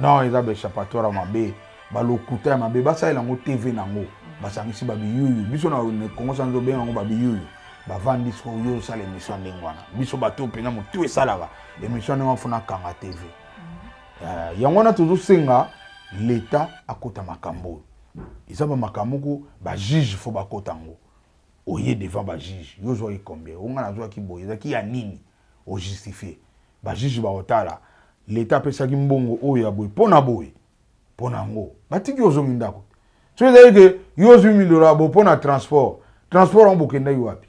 Non, eza ba échappatoire ya mabe, ba lokuta ya mabe, basalela yango TV nango. Basangisi ba biyuyu. Biso na Congo sanzo benga yango ba biyuyu. Bavandi sikoyo yo osala émission ya ndenge wana. Biso bato mpenza motu esalaka émission ya ndenge wana fona kanga TV. Yango wana tozosenga l'État akota makambo oyo. Eza ba makambo moko ba juge fo bakota yango. Oye devant ba juge, yo ozwaki combien? Oyo nga nazwaki boye, ezalaki ya nini? O justifier. Ba juge ba otala, l'État apesaki mbongo oyo ya boye mpo na boye, mpo na yango. Batiki yo ozongi ndako. Soki ezali ke yo ozwi 1000 $ bo mpo na transport, transport yango bokendaki wapi?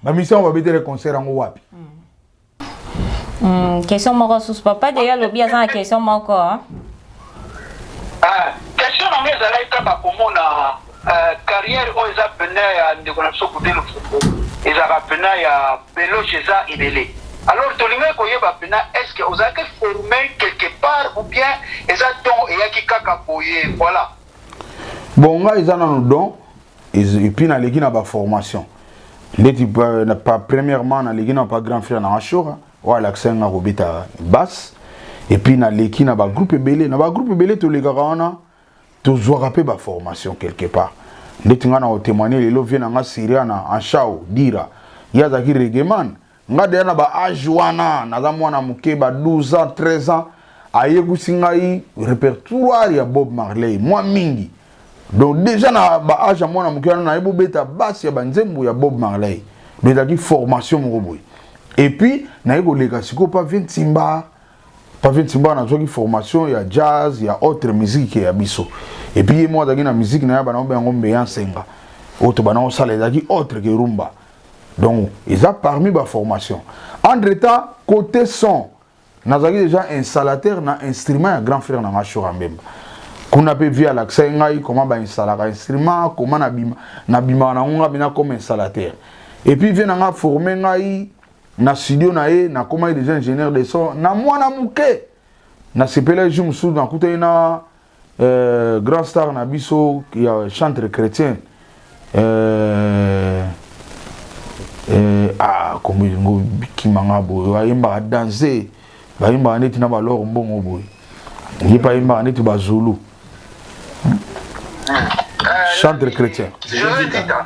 Ba mission yango babeteli concert yango wapi? Question moko susu papa de alobi aza na question moko, hein? Ah, question na ngai ezalaki kaka komona carrière oyo eza pene ya ndeko na biso Gode Lofombo, ezalaka pene ya beloge, eza ebele. Alors tolingaki koyeba pena est-ce que ozalaki formé quelque part ou bien eza don eyaki kaka boye, voilà. Bon, ngai eza nano don, et puis naleki na ba formation. Ndeti pa, na, pa, premièrement naleki na pa grand frère na Ashora, oyo alakisa nga kobeta basse, et puis naleki na ba groupe ebele, na ba groupe ebele tolekaka wana tozwaka pe ba formation quelque part. Ndeti nga na kotémoigner lelo vie na nga Syria na Anchao Dira, ye azalaki reggae man. Nga deya na ba âge wana naza mwana moke ba 12 ans 13 ans, ayekusi ngai répertoire ya Bob Marley mwa mingi. Donc déjà na ba âge ya mwana moke wana nayebi obeta basse ya banzembo ya Bob Marley. Donc ezalaki formation moko boye. Et puis naye koleka sikoyo pa Vieux Ntimba. Pa Vieux Ntimba nazwaki formation ya jazz, ya autre musique ya biso. Et puis ye moko azalaki na musique na ye bana obenga yango Mbeya Nsenga. Oyo to bana osala ezalaki autre que rumba. Donc eza parmi ba formation. Entre temps côté son nazalaki déjà installateur na instrument ya grand frère na nga Shora Mbemba. Kuna pe via alakisa ngai comment ba installaka instrument, comment nabima, nabimaka na ngonga bina comme installateur. Et puis vie na nga former ngai na studio na ye, nakomaki déjà ingénieur de son na mwana moke. Nasepelaki jour mosusu nakutaki na grand star na biso ya chantre chrétien, kombo ngo kimanga boye, ayembaka danse, bayembaka neti na balor mbongo boye, ye mpe ayembaka neti bazulu. Chantre chrétien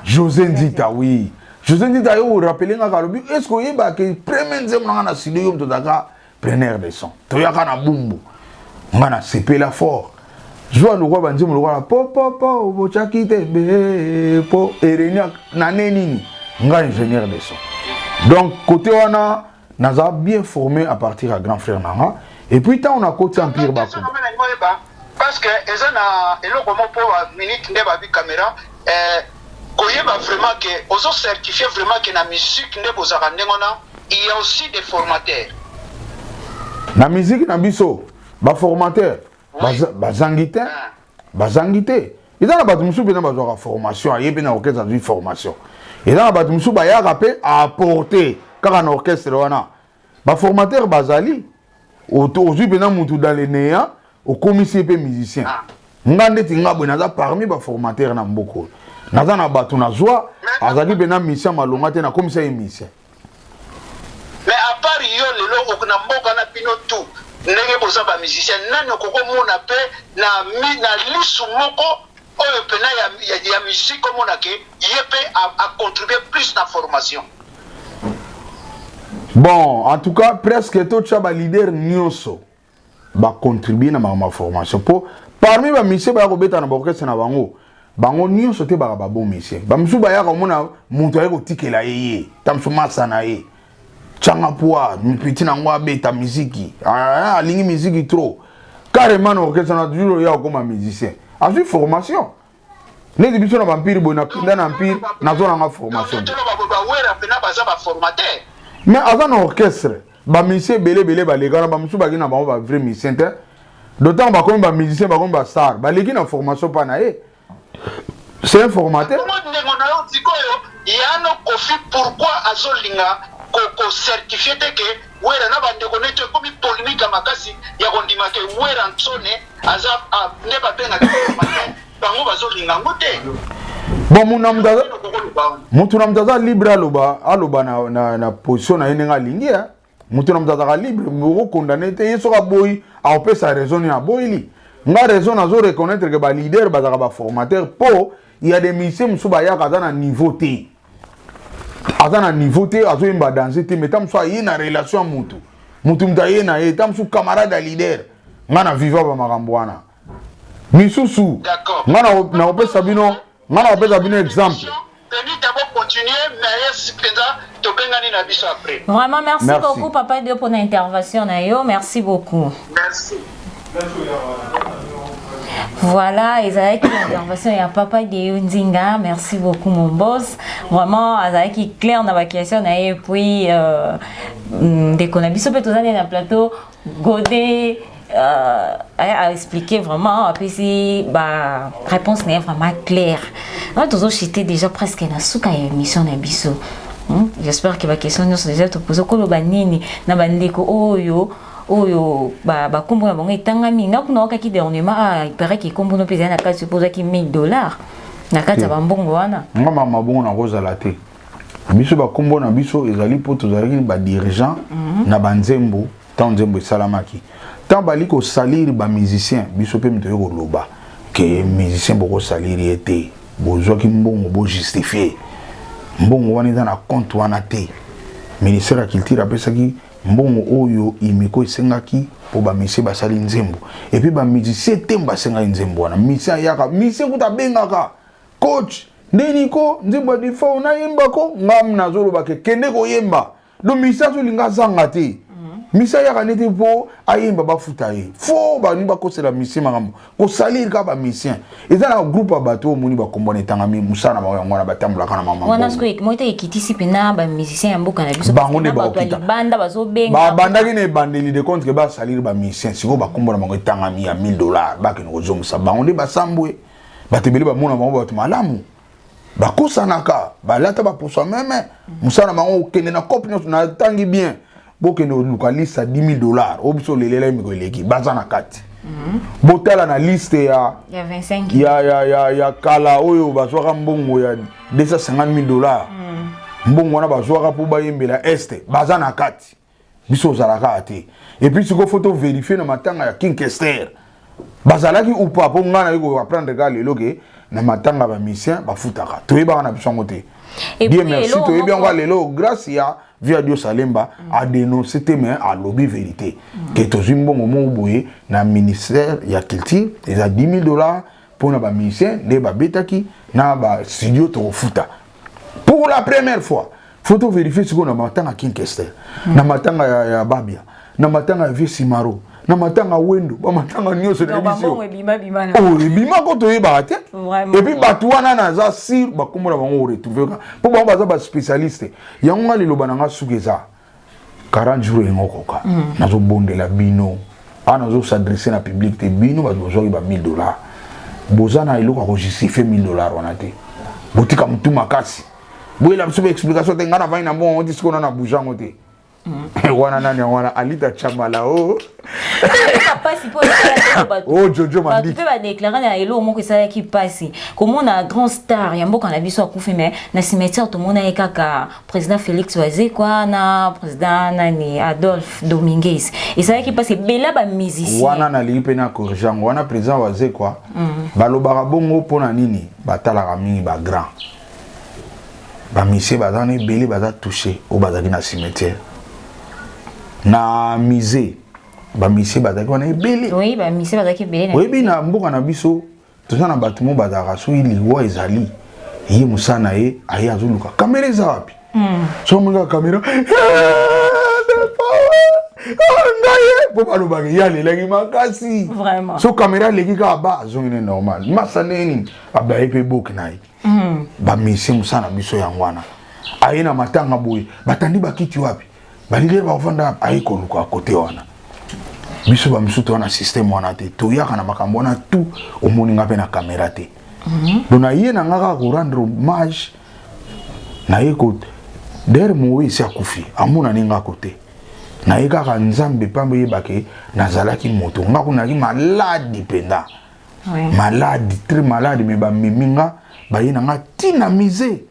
José Nzita, oui, José Nzita. Yo orappele ngaka, alobi est ce que oyebaka premier nzembo nanga na studio, yo moto ozalaka preneur de son, toyaka na Bumbu, nga nasepela fort. Zwa lokwa banzembo lokola popopo botyaki tembe po ereni na ne nini, nga ingénieur de son. Donc côté wana naza bien formé à partir ya grand frère na nga. Et puis ntango nakoti Empire Bakongo, ba Parce que eza na eloko moko po ba minute nde babi camera eh, koyeba vraiment que ozo certifier vraiment que na musique nde bozalaka ndenge wana, il y a aussi des formateurs. Na musique na biso ba formateurs bazangi te, ah. Bazangi te. Eza na bato mosusu mpenza bazwaka formation, aye mpe na orchestre azwi formation. Eza na bato mosusu bayaka mpe aapporte kaka na orchestre wana. Baformateur bazali, ozwi mpenza mutu dans le néant, okomisi ye mpe musicien. Ah. Nga ndeti nga boye naza parmi baformateur na mboka oyo. Naza na bato nazwa, azalaki mpenza musicien malonga te, nakomisa ye musicien. Mais à part yo lelo na mboka na bino tout ndenge boza ba musicien nani okoki omona pe na, na lisu moko oyo pena ya, ya, ya musique omona ke ye pe a, a contribuer plus na formation? Bon, en tout cas presque totya ba leader nyonso ba contribuer na makambo ya formation po parmi ba musiciens baya kobeta na ba orchestre na bango, bango nyonso te baka ba bon musicien. Ba mosusu bayaka komona moto aye kotikela ye ye ta mosusu masa na ye tianga poa petit na ngo abeta miziki, ah, alingi miziki trop carrément na orchestre na toujours ya kokoma musicien azwi formation neti biso na bampire boye nakenda na empire nazwa nanga formation. Mais aza na orchestre bamusicien ebele ebele baleka na bamosusu baki na bango ba vrai musicien te, d'autant bakomi bamusicien, bakomi bastar, baleki na formation mpa na ye, c'est un formateur. Ndeko na yo sikoyo yano Koffi pourquoi azolinga ko certifier te ke Wera na bandeko neti ekomi polémique ya makasi ya kondima ke Wera Nsone aza nde babengaka formateur, bango bazolinga yango te. Bon, mutu na mutu aza libre aloba na position na ye ndenge alingi. Mutu na mutu azalaka libre, okokondane te. Ye soki aboyi, akopesa raison nini aboyili. Nga raison nazo reconnaître ke baleader bazalaka baformateur mpo ya des musiciens mosusu bayaka aza na niveau te, aza na niveau te, azoyemba danse te, mais ta mosusu aye na relation ya mutu mutu mutu aye na ye, ta mosusu camarade ya leader. Nga na viva bamakambo wana misusu. Nga nakopesa bino, nga nakopesa bino exemple. Benita bo continuer mais mpenza tobengani na biso après. Vraiment merci, merci beaucoup papa Dio pour l'intervention na yo, merci beaucoup. Merci. Voilà, ezalaki intervention ya papa Deo Nzinga. Merci beaucoup mon boss. Vraiment azalaki clair na ba question na ye, et puis ndeko na biso pe tozali na plateau Godé a expliqué vraiment, apesi ba réponse na ye vraiment claire. Wana tozochite déjà presque na suka ya émission na biso. J'espère que ba question nyonso déjà topose. Koloba nini na bandeko oyo bakombo na bango etangami? Nga kuna okaki dernièrement, ah, il paraît que kombo no mpe ezali na kati, opozaki 1000 $ na kati ya bambongo wana. Nga mama bongo nakozala te. Biso bakombo na biso ezali mpo tozalaki badirigeant na banzembo. Ntango nzembo esalamaki, ntango bali kosaliri bamusicien, biso mpe toyei koloba ke musicien bokosaliri ye te, bozwaki mbongo, bojustifie mbongo wana eza na compte wana te. Ministère ya culture apesaki mbongo oyo imiko esengaki mpo bamusicien basali nzembo, et puis bamusicien te basengaki nzembo wana. Musicien ayaka, musicien kuta abengaka coach ndeni ko nzembo ya Defao nayembako, ngam nazoloba ke kende koyemba. Donc musicien azolinga azanga te. Musicien ayaka neti mpo ayemba, bafuta ye fo bani bakosela musicien makambo, kosalire kaka bamusicien. Eza na groupe ya bato oyo omoni bakombo na etangami, mosala na bango yango wana, batambolaka na mama. Wana sikoyo moi te ekitisi mpena bamusicien ya mboka na biso. Bango nde bato ya libanda bazobenga. Babandaki na ebandeli de compte ke basalire bamusicien. Sikoyo bakombo na bango etangami ya 1000 $, bakende kozongisa. Bango nde basambwe. Bato ebele bamona bango bato malamu, bakosanaka, balata baposo ya meme. Mosala na bango okende na cope nyonso natangi bien, bokende koluka liste ya 10 000 $ oyo biso olelela ye miko eleki, baza na kati. Botala na liste ya ya 25 ya kala oyo bazwaka mbongo ya 250 000 $. Mbongo wana bazwaka mpo bayembela este, baza na kati. Biso ozalaka te. Et puis sikoyo faut tovérifie na matanga ya King Kester bazalaki ou pas, mpo ngai nayi koapprendre kaka lelo ke na matanga bamusicien bafutaka. Toyebaka na biso yango te. Bien, merci, toyebi yango lelo grâce ya vieux Adio Salemba. Adénonce te, mais alobi vérité ke tozwi mbongo moko boye na ministère ya culture, eza 10 000 $ mpona bamusicien nde babetaki na bastudio, tokofuta. Pour la première fois faut to vérifier sikoyo na matanga King Kester, na matanga ya Babia, na matanga ya vieux Simaro. Na matanga Wendo, bamatanga nyonso na biso oyo ebima ko toyebaka te. Et puis bato wana naza sur bakombo na bango oretrouve kaka, mpo bango baza baspécialiste. Yango nga liloba na nga suki eza 40 jours engo koka. Nazobondela bino awa, nazos'adresser na public te. Bino bato bozwaki ba 1000 $, boza na eloko ya kojustifie 1000 $ wana te. Botika motu makasi, boyela biso baexplication te. Ngai navandi na mbongo ti sikoyo na bouge yango te. Wana nani yango wana? Alita Chamala o. Pasi mpo o Jojo. Bato mpe badéclarer na eloko moko esalaki mpasi komona grand star ya mboka na biso akufi, mais na cimetière tomona ye kaka président Félix Wazekwa na président nani, Adolphe Dominguez. Esalaki mpasi ebele bamusicien. Wana nalingi mpe na corrige yango wana. Président Wazekwa, balobaka bongo mpona nini? Batalaka mingi bagrand bamusicien baza wana ebele, baza touché oyo bazalaki na cimetière, na musée. Bamusicien bazalaki wana ebele. Oui, bamusicien bazalaki ebele. Oyebi, na mboka na biso toza na bato mo bazalaka, soki liwa ezali, ye mosala na ye, aye azoluka kamera eza wapi. So omoni kaka kamera ngai ye, mpo balobaka ye alelaki makasi. So kamera aleki kaka, ba azongi ne normal. Masa ndenge nini abaye mpe boke na ye. Bamusicien, mosala na biso yango wana. Aye na matanga boye, batandi bakiti wapi, baleader bakofanda, aye koluka kote wana. Biso bamisusu toza na système wana te, toyaka na makambo wana tout. Omoni nga mpe na caméra te. Donc naye na nga kaka korendre hommage naye ko d'ailleurs mowe esi akufi, amonani nga kote naye kaka Nzambe pambo eyebake nazalaki moto. Nga kuna nazalaki maladi mpenza, malade, très malade, mais bamemi nga, baye na nga ntina musée.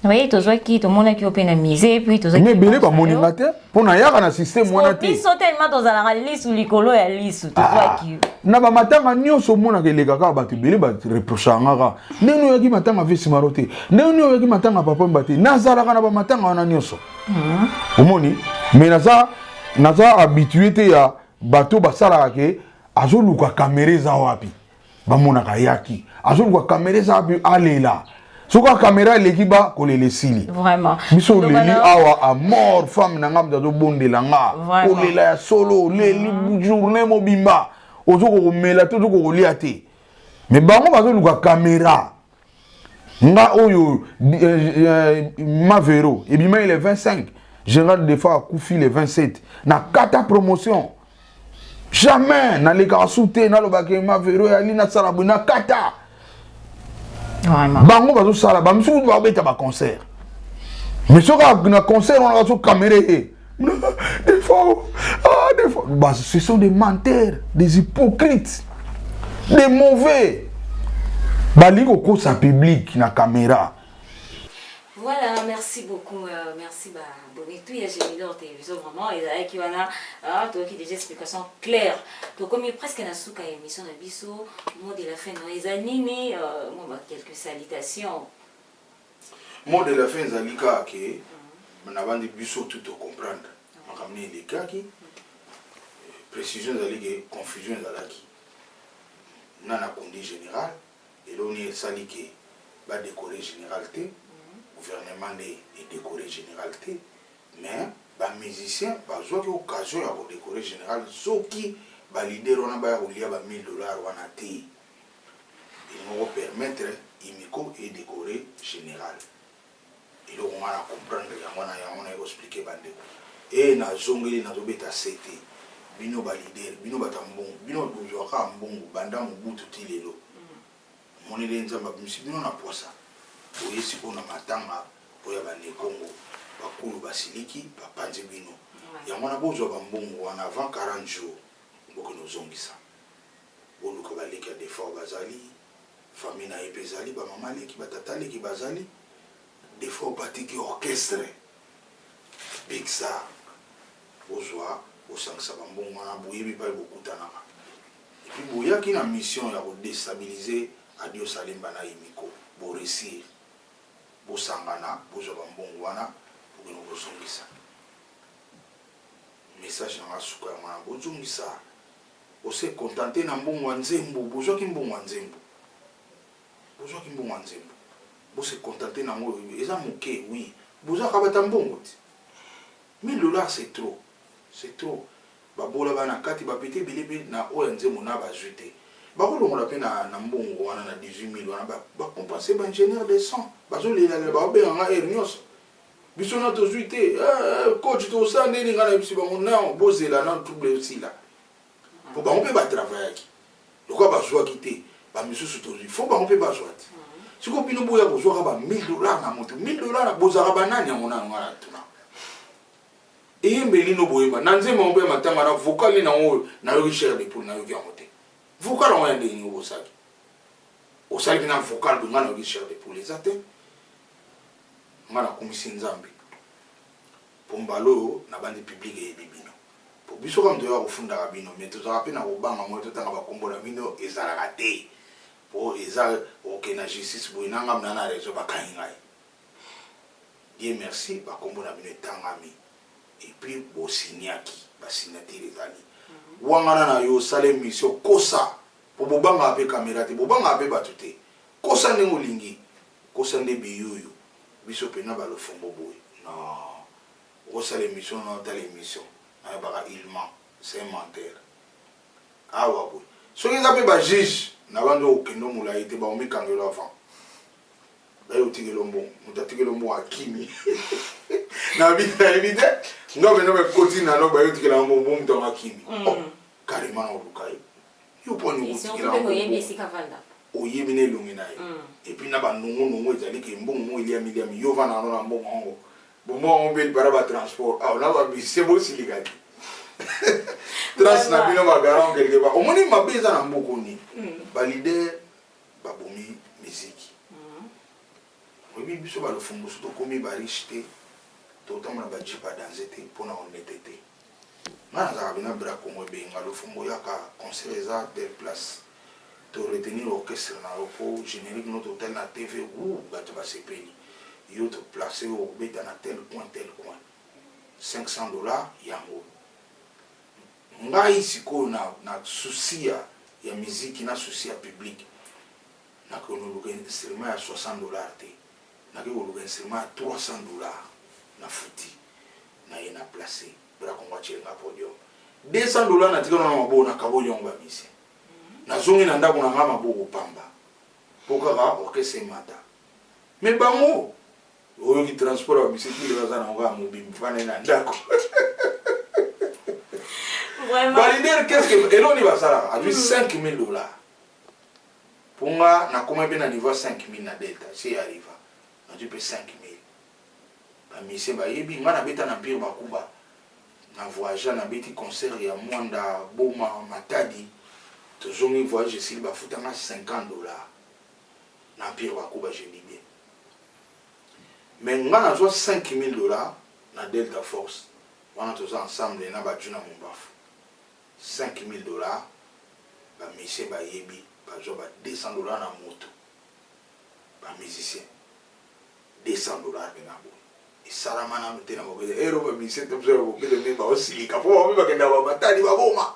Oui, tozwaki, tomonaki yo mpe na musée, puis tozwaki. Mais ebele bamoni nga te mpo nayaka na système wana te. Biso tellement tozalaka lisu likolo ya lisu, tozwaki yo. Na bamatanga nyonso omonaka eleka kaka, bato ebele bareprochaka nga kaka ndenge oyaki matanga ve Simaro te, ndenge oyaki matanga Papa Mba te. Nazalaka na bamatanga wana nyonso omoni, mais naza habitué te ya bato basalaka ke azoluka kamera eza wapi, bamonaka yaki azoluka kamera eza wapi, alela. Soki akamera eleki, ba kolela esili. Biso oleli awa a mort femme na nga, moto azobondela nga, kolela ya solo, oleli journée mobimba, ozokoka komela te, ozokoka kolia te, mais bango bazoluka kamera. Nga oyo mavero ebimaki le 25, général Defao akufi le 27, na kata promotion jamais nalekaka su te, nalobaka mavero eyali, nasala boye, na kata. Bango bazosala, bamisusu babeta baconcert, mais soki na concert wana bazo caméra ye des fois, ah, des fois, bah, ce sont des menteurs, des hypocrites, des mauvais, balingi kokosa public na caméra. Voilà, merci beaucoup. Merci, bah, abonné tout ya Gemidor Télévision, vraiment. Ezalaki wana, ah, toyoki déjà explication claire. Tokomi presque na suka ya émission na biso. Mot de la fin na eza nini? Moi, bah, quelques salutations. Mot de la fin ezali kaka ke nabandi biso tu tocomprendre makambo nini elekaki. Précision ezali ke confusion ezalaki na kundi général. Eloko nini esali ke badécorer général te? Gouvernement nde edécorer général te, mais bamusicien bazwaki occasion ya kodécorer général. Soki baleader wana baya kolia ba 1000 $ wana te, elingi kopermettre Imiko edécorer général. Eloko nga na comprendre yango wana, yango na ekoexpliquer bandeko. E nazongeli, nazobeta se te. Bino baleader, bino bato ya mbongo, bino bozwaka mbongo banda Mobutu ti lelo, omoneli Nzambe abimisi bino na poisa. Boye sikoyo na matanga oyo ya banekongo, bakulu basiliki, bapanzi bino. Yango wana bozwa bambongo wana avant 40 jours, bokende ozongisa. Boluka baleki ya Defao bazali, famille na ye mpe ezali, bamama leki, batata leki bazali. Defao batiki orchestre Big Star. Bozwa, bosangisa bambongo wana, boyebi pai bokutanaka. Et puis boyaki na mission ya kodéstabiliser Adios Alimba na Imiko, boréussir. Bosangana, bozwa bambongo wana, bokende kozongisa. Message nanga suka yango wana: bozongisa. Ose contente na mbongo ya nzembo bozwaki, mbongo ya nzembo bozwaki, mbongo ya nzembo bose contente nango, eza moke. Oui, bozwaka bata mbongo ti 1000 $, c'est trop, c'est trop. Babola bana kati bapete ebele mpe na oyo ya nzembo na bazwi te. Bakolongola mpe na, na mbongo wana na 18000 wana ba, ba compenser ba ingénieur de son. Bazolelalela baobenga nga heure nyonso. Biso na tozwi te. Eh, eh, coach tosala ndeni nga nayebisi bango non, bozela na trouble esila. Po bango mpe batravayaki. Lokola bazwaki te, ba misusu tozwi. Faut bango mpe bazwa te. Sikoyo bino boya kozwaka ba 1000 dollars na moto. 1000 dollars bozalaka banani yango nano nga na tuna. Eyembeli no boyemba na nzembo yango mpe ya matanga na vocal nini yango oyo nayoki chair de poule, nayoki yango te. Vocal yango ya ndenge nini obosaki? Osalaki na vocal boye, nga nayoki chair de poule eza te. Nga nakumisi Nzambe po mbala oyo nabandi public eyebi bino. Po biso kaka toyaka kofundaka bino, mais tozalaka mpe na kobanga moyo totanga bakombo na bino ezalaka te. Po eza okende na justice boye na ngambo na na raison bakangi ngai. Dieu merci bakombo na bino etangami et puis bosignaki, ba signature ezali. Wangana na yo sala émission kosa po bobangaka mpe caméra te, bobangaka mpe bato te. Kosa ndenge olingi, kosa nde biyuyu biso pena balofombo boye. Non, okosala émission na otala émission nayebaka il ment, c'est un menteur. Awa boye soki eza mpe ba juge na bandi okende molai te, bakomikangelo avant baye otikela mbongo, moto atikela mbongo akimi nayebi te nga mena bakoti nano baye otikela mbongo, moto yango akimi. Oh, carrément na oluka ye yo mponi okotikela oyebi na elongi na ye. Et puis na banongonongo ezali ke mbongo moko eliami liami, yo vanda nano na mbongo yango, bombongo yango mpe lipara batransport awa na bamise bosilika te, trace na bino bagarant quelque part. Omoni mabe eza na mboka nini? Baleader babomi miziki. Oyebi biso balofumbusu tokomi bariche te, totambola bajeep ya danger te mpona honnêteté. Nga nazalaka bena bra Congo ebenga Lofombo, yaka concert eza telle place, to retenir orchestre na yo mpo générique no totali na TV wu bato basepeli yo, to place yo obeta na tel coin, tel coin, 500 $ yango. Ngai sikoyo na souci ya miziki, na souci ya public, nakende koluka instrument ya 60 $ te, nake koluka instrument ya 300 $, na futi na ye na place Bra Congo atielinga podium. 200 $ natikala na maboko, nakaboli yango bamise, nazongi na ndako na nga maboko pamba, mpo kaka orchestre emata. Mais bango oyoki transport ya bamise tile baza nango kaka mobimba fana na ndako. Baleader, qu'est-ce que eloni basalaka? Azwi 5000 $, mpo nga nakoma mpe na niveau ya 5000 na Delta se arriva, nazwi mpe 5000. Bamusicien bayebi nga nabeta na Empire Bakuba, na voyage nabeti concert ya Mwanda, Boma, Matadi, tozongi voyage esili, bafutanga 50 $ na Empire Bakuba, je dis bien. Mais nga nazwa 5000 $ na Delta Force wana, toza ensemble na bajuna Mombafu, 5000 $. Bamusicien bayebi, bazwa ba 200 $ na moto, bamusicien 200 $ mpe na boye esalama nanu te na bokete ero. Bamusicien te biso ya bokete nde baosilika mpo baomi bakendaka bamatali baboma,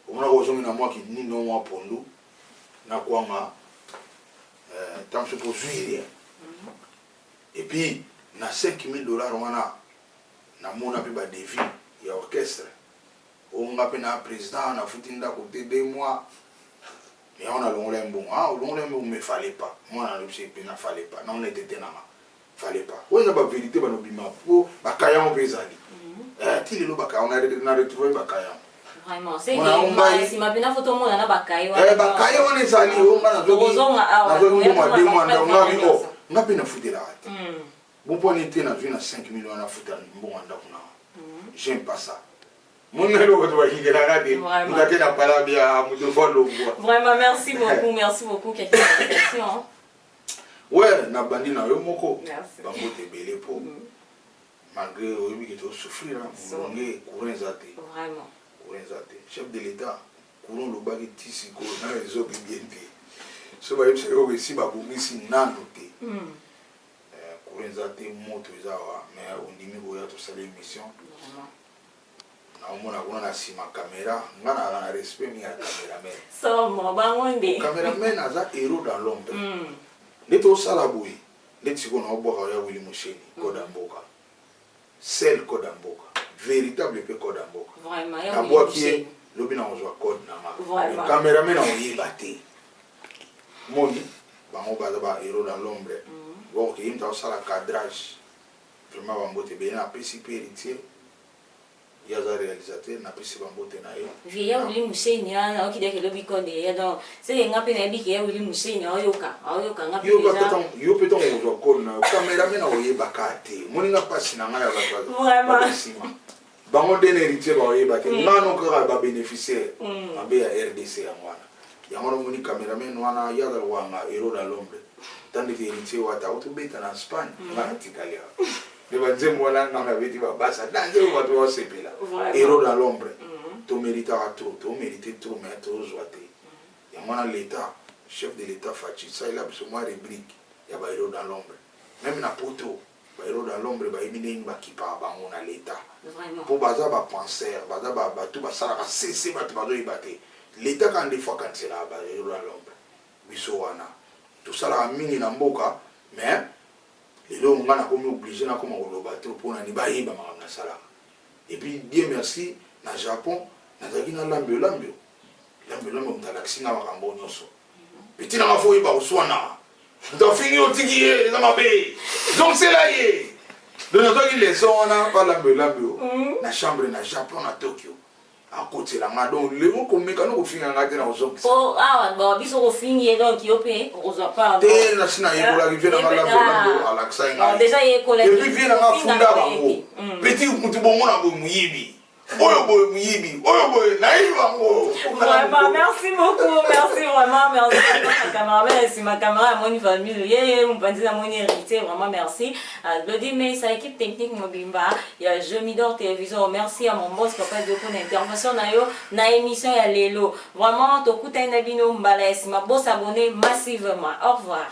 omonaka ozongi na mwa kinino, mwa pondu na kwanga ntango mosusu ozwi rien. Et puis na 5000 $ wana namona mpe badevis ya orchestre oyo nga mpe na président nafuti ndako te 2 mois, yango nalongola ye mbongo. Ah, olongola ye mbongo, mais fallait pas. Mwana nalobisi mpe na fallait pas na honnêteté nanga, fallait pas. Oyo eza bavérité banobima po bakayango mpe ezali ti lelo bakayango na retrouve bakayango. Vraiment, c'est que nsima mpena fo tomona na bakaye. Wana bakaye wana ezali oyo nga nazwaki mbongo ya 2 mois ndako nga bi o nga mpe nafutelaka te bopwani te, nazwi na 5000 wana nafuta mbongo ya ndako nanga. J'aime pas ça. Mona eloko bato bakingelaka te, moto ake na palabia, moto fo alongwa. Vraiment, merci beaucoup, merci beaucoup. Quelques question? Ouais, na bandi na yo moko bambote ebele mpo malgré oyebi ke tozosouffrir molonge, courant eza te, courant eza te. Chef de l'État, courant olobaki ti sikoyo nano ezoki bien te, so bayebisaki oyo esi babongisi nano te. Courant eza te, moto eza awa, mais ondimi koya tosala émission. Naomona kuna na nsima caméra, nga nazala na respect mingi ya cameraman. Somo bango nde. Cameraman aza héros dans l'ombre. Nde tosala boye ndeti sikoyo naobwaka ya Willi Musheni, code ya mboka, sel code ya mboka. Véritable mpe code ya mboka. Nabwaki ye lobi na kozwa code na nga. Cameraman akoyeba te. Moni bango baza ba héros dans l'ombre. Bon, ye moto akosala cadrage. Vraiment bambote ebele napesi mpe héritier. Ye aza réalisateur, napesi bambote na ye. Vie ya Willy Musheni nayoki deke elobi code ya donc seke nga mpe nayebi ke ya Willy Musheni aoyoka aoyoka nga mpe déjà. Yo mpe ntango kozwa code na yo, cameraman akoyebaka te. Omoni nga mpasi na ngai ya bato nsima. Bango nde na héritier bakoyeba te. Nga no kaka ba bénéficiaire. Mabe ya RDC yango wana. Yango wana omoni cameraman wana ye aza lokola nga héros dans l'ombre. Tandis que héritier wata akotobeta na Espagne, nga natikali awa. Nde banzembo wana nga nabeti babasa danze oyo bato basepela. Héros dans l'ombre. Toméritaka trop, tomérite trop, mais tozwa te. Yango wana l'état, chef de l'état Fatshi, salela biso mwa rubrique ya ba héros dans l'ombre. Même na poto, ba héros dans l'ombre bayebi ndenge bakipaka bango na l'état. Mpo baza ba penseur, baza bato basalaka sese, bato bazoyeba te. L'état kaka nde fo akaniselaka ba héros dans l'ombre. Biso wana tosalaka mingi na mboka, mais lelo nga nakomi obligé nakoma koloba trop mpona ni bayeba makambo nasalaka. Et puis Dieu merci, na Japon nazalaki na Lambio Lambio. Lambio Lambio moto alakisi nga makambo nyonso. Petit nanga, fo oyeba koswana. Moto afingi, otiki ye, eza mabe, zongisela ye. Donc nazwaki leçon wana pa Lambio Lambio na chambre na Japon, na Tokyo. Akotela nga, donc lelo komeka no kofinga nga te, na kozongisa. Po awa bon, biso kofingi ye, donc yo mpe okozwa part. Te, nasi nayekolaki. Vie na nga Lambio Lambio alakisaki ngai. Déjà yekolaki. Et puis vie na nga funda bango. Petit mutu bongo na boye moyibi, oyo boye moyibi, oyo boye, nayebi bango. Vraiment, merci beaucoup, merci vraiment, merci. Cameraman nsima caméra amoni famille ye mopanzi, namoni héritier, vraiment merci. Glody Mesa, équipe technique mobimba ya Jemidor Télévision, merci à mon boss Papa Dio mpona intervention na yo na émission ya lelo. Vraiment, tokutani na bino mbala ya nsima. Bosabonner massivement. Au revoir.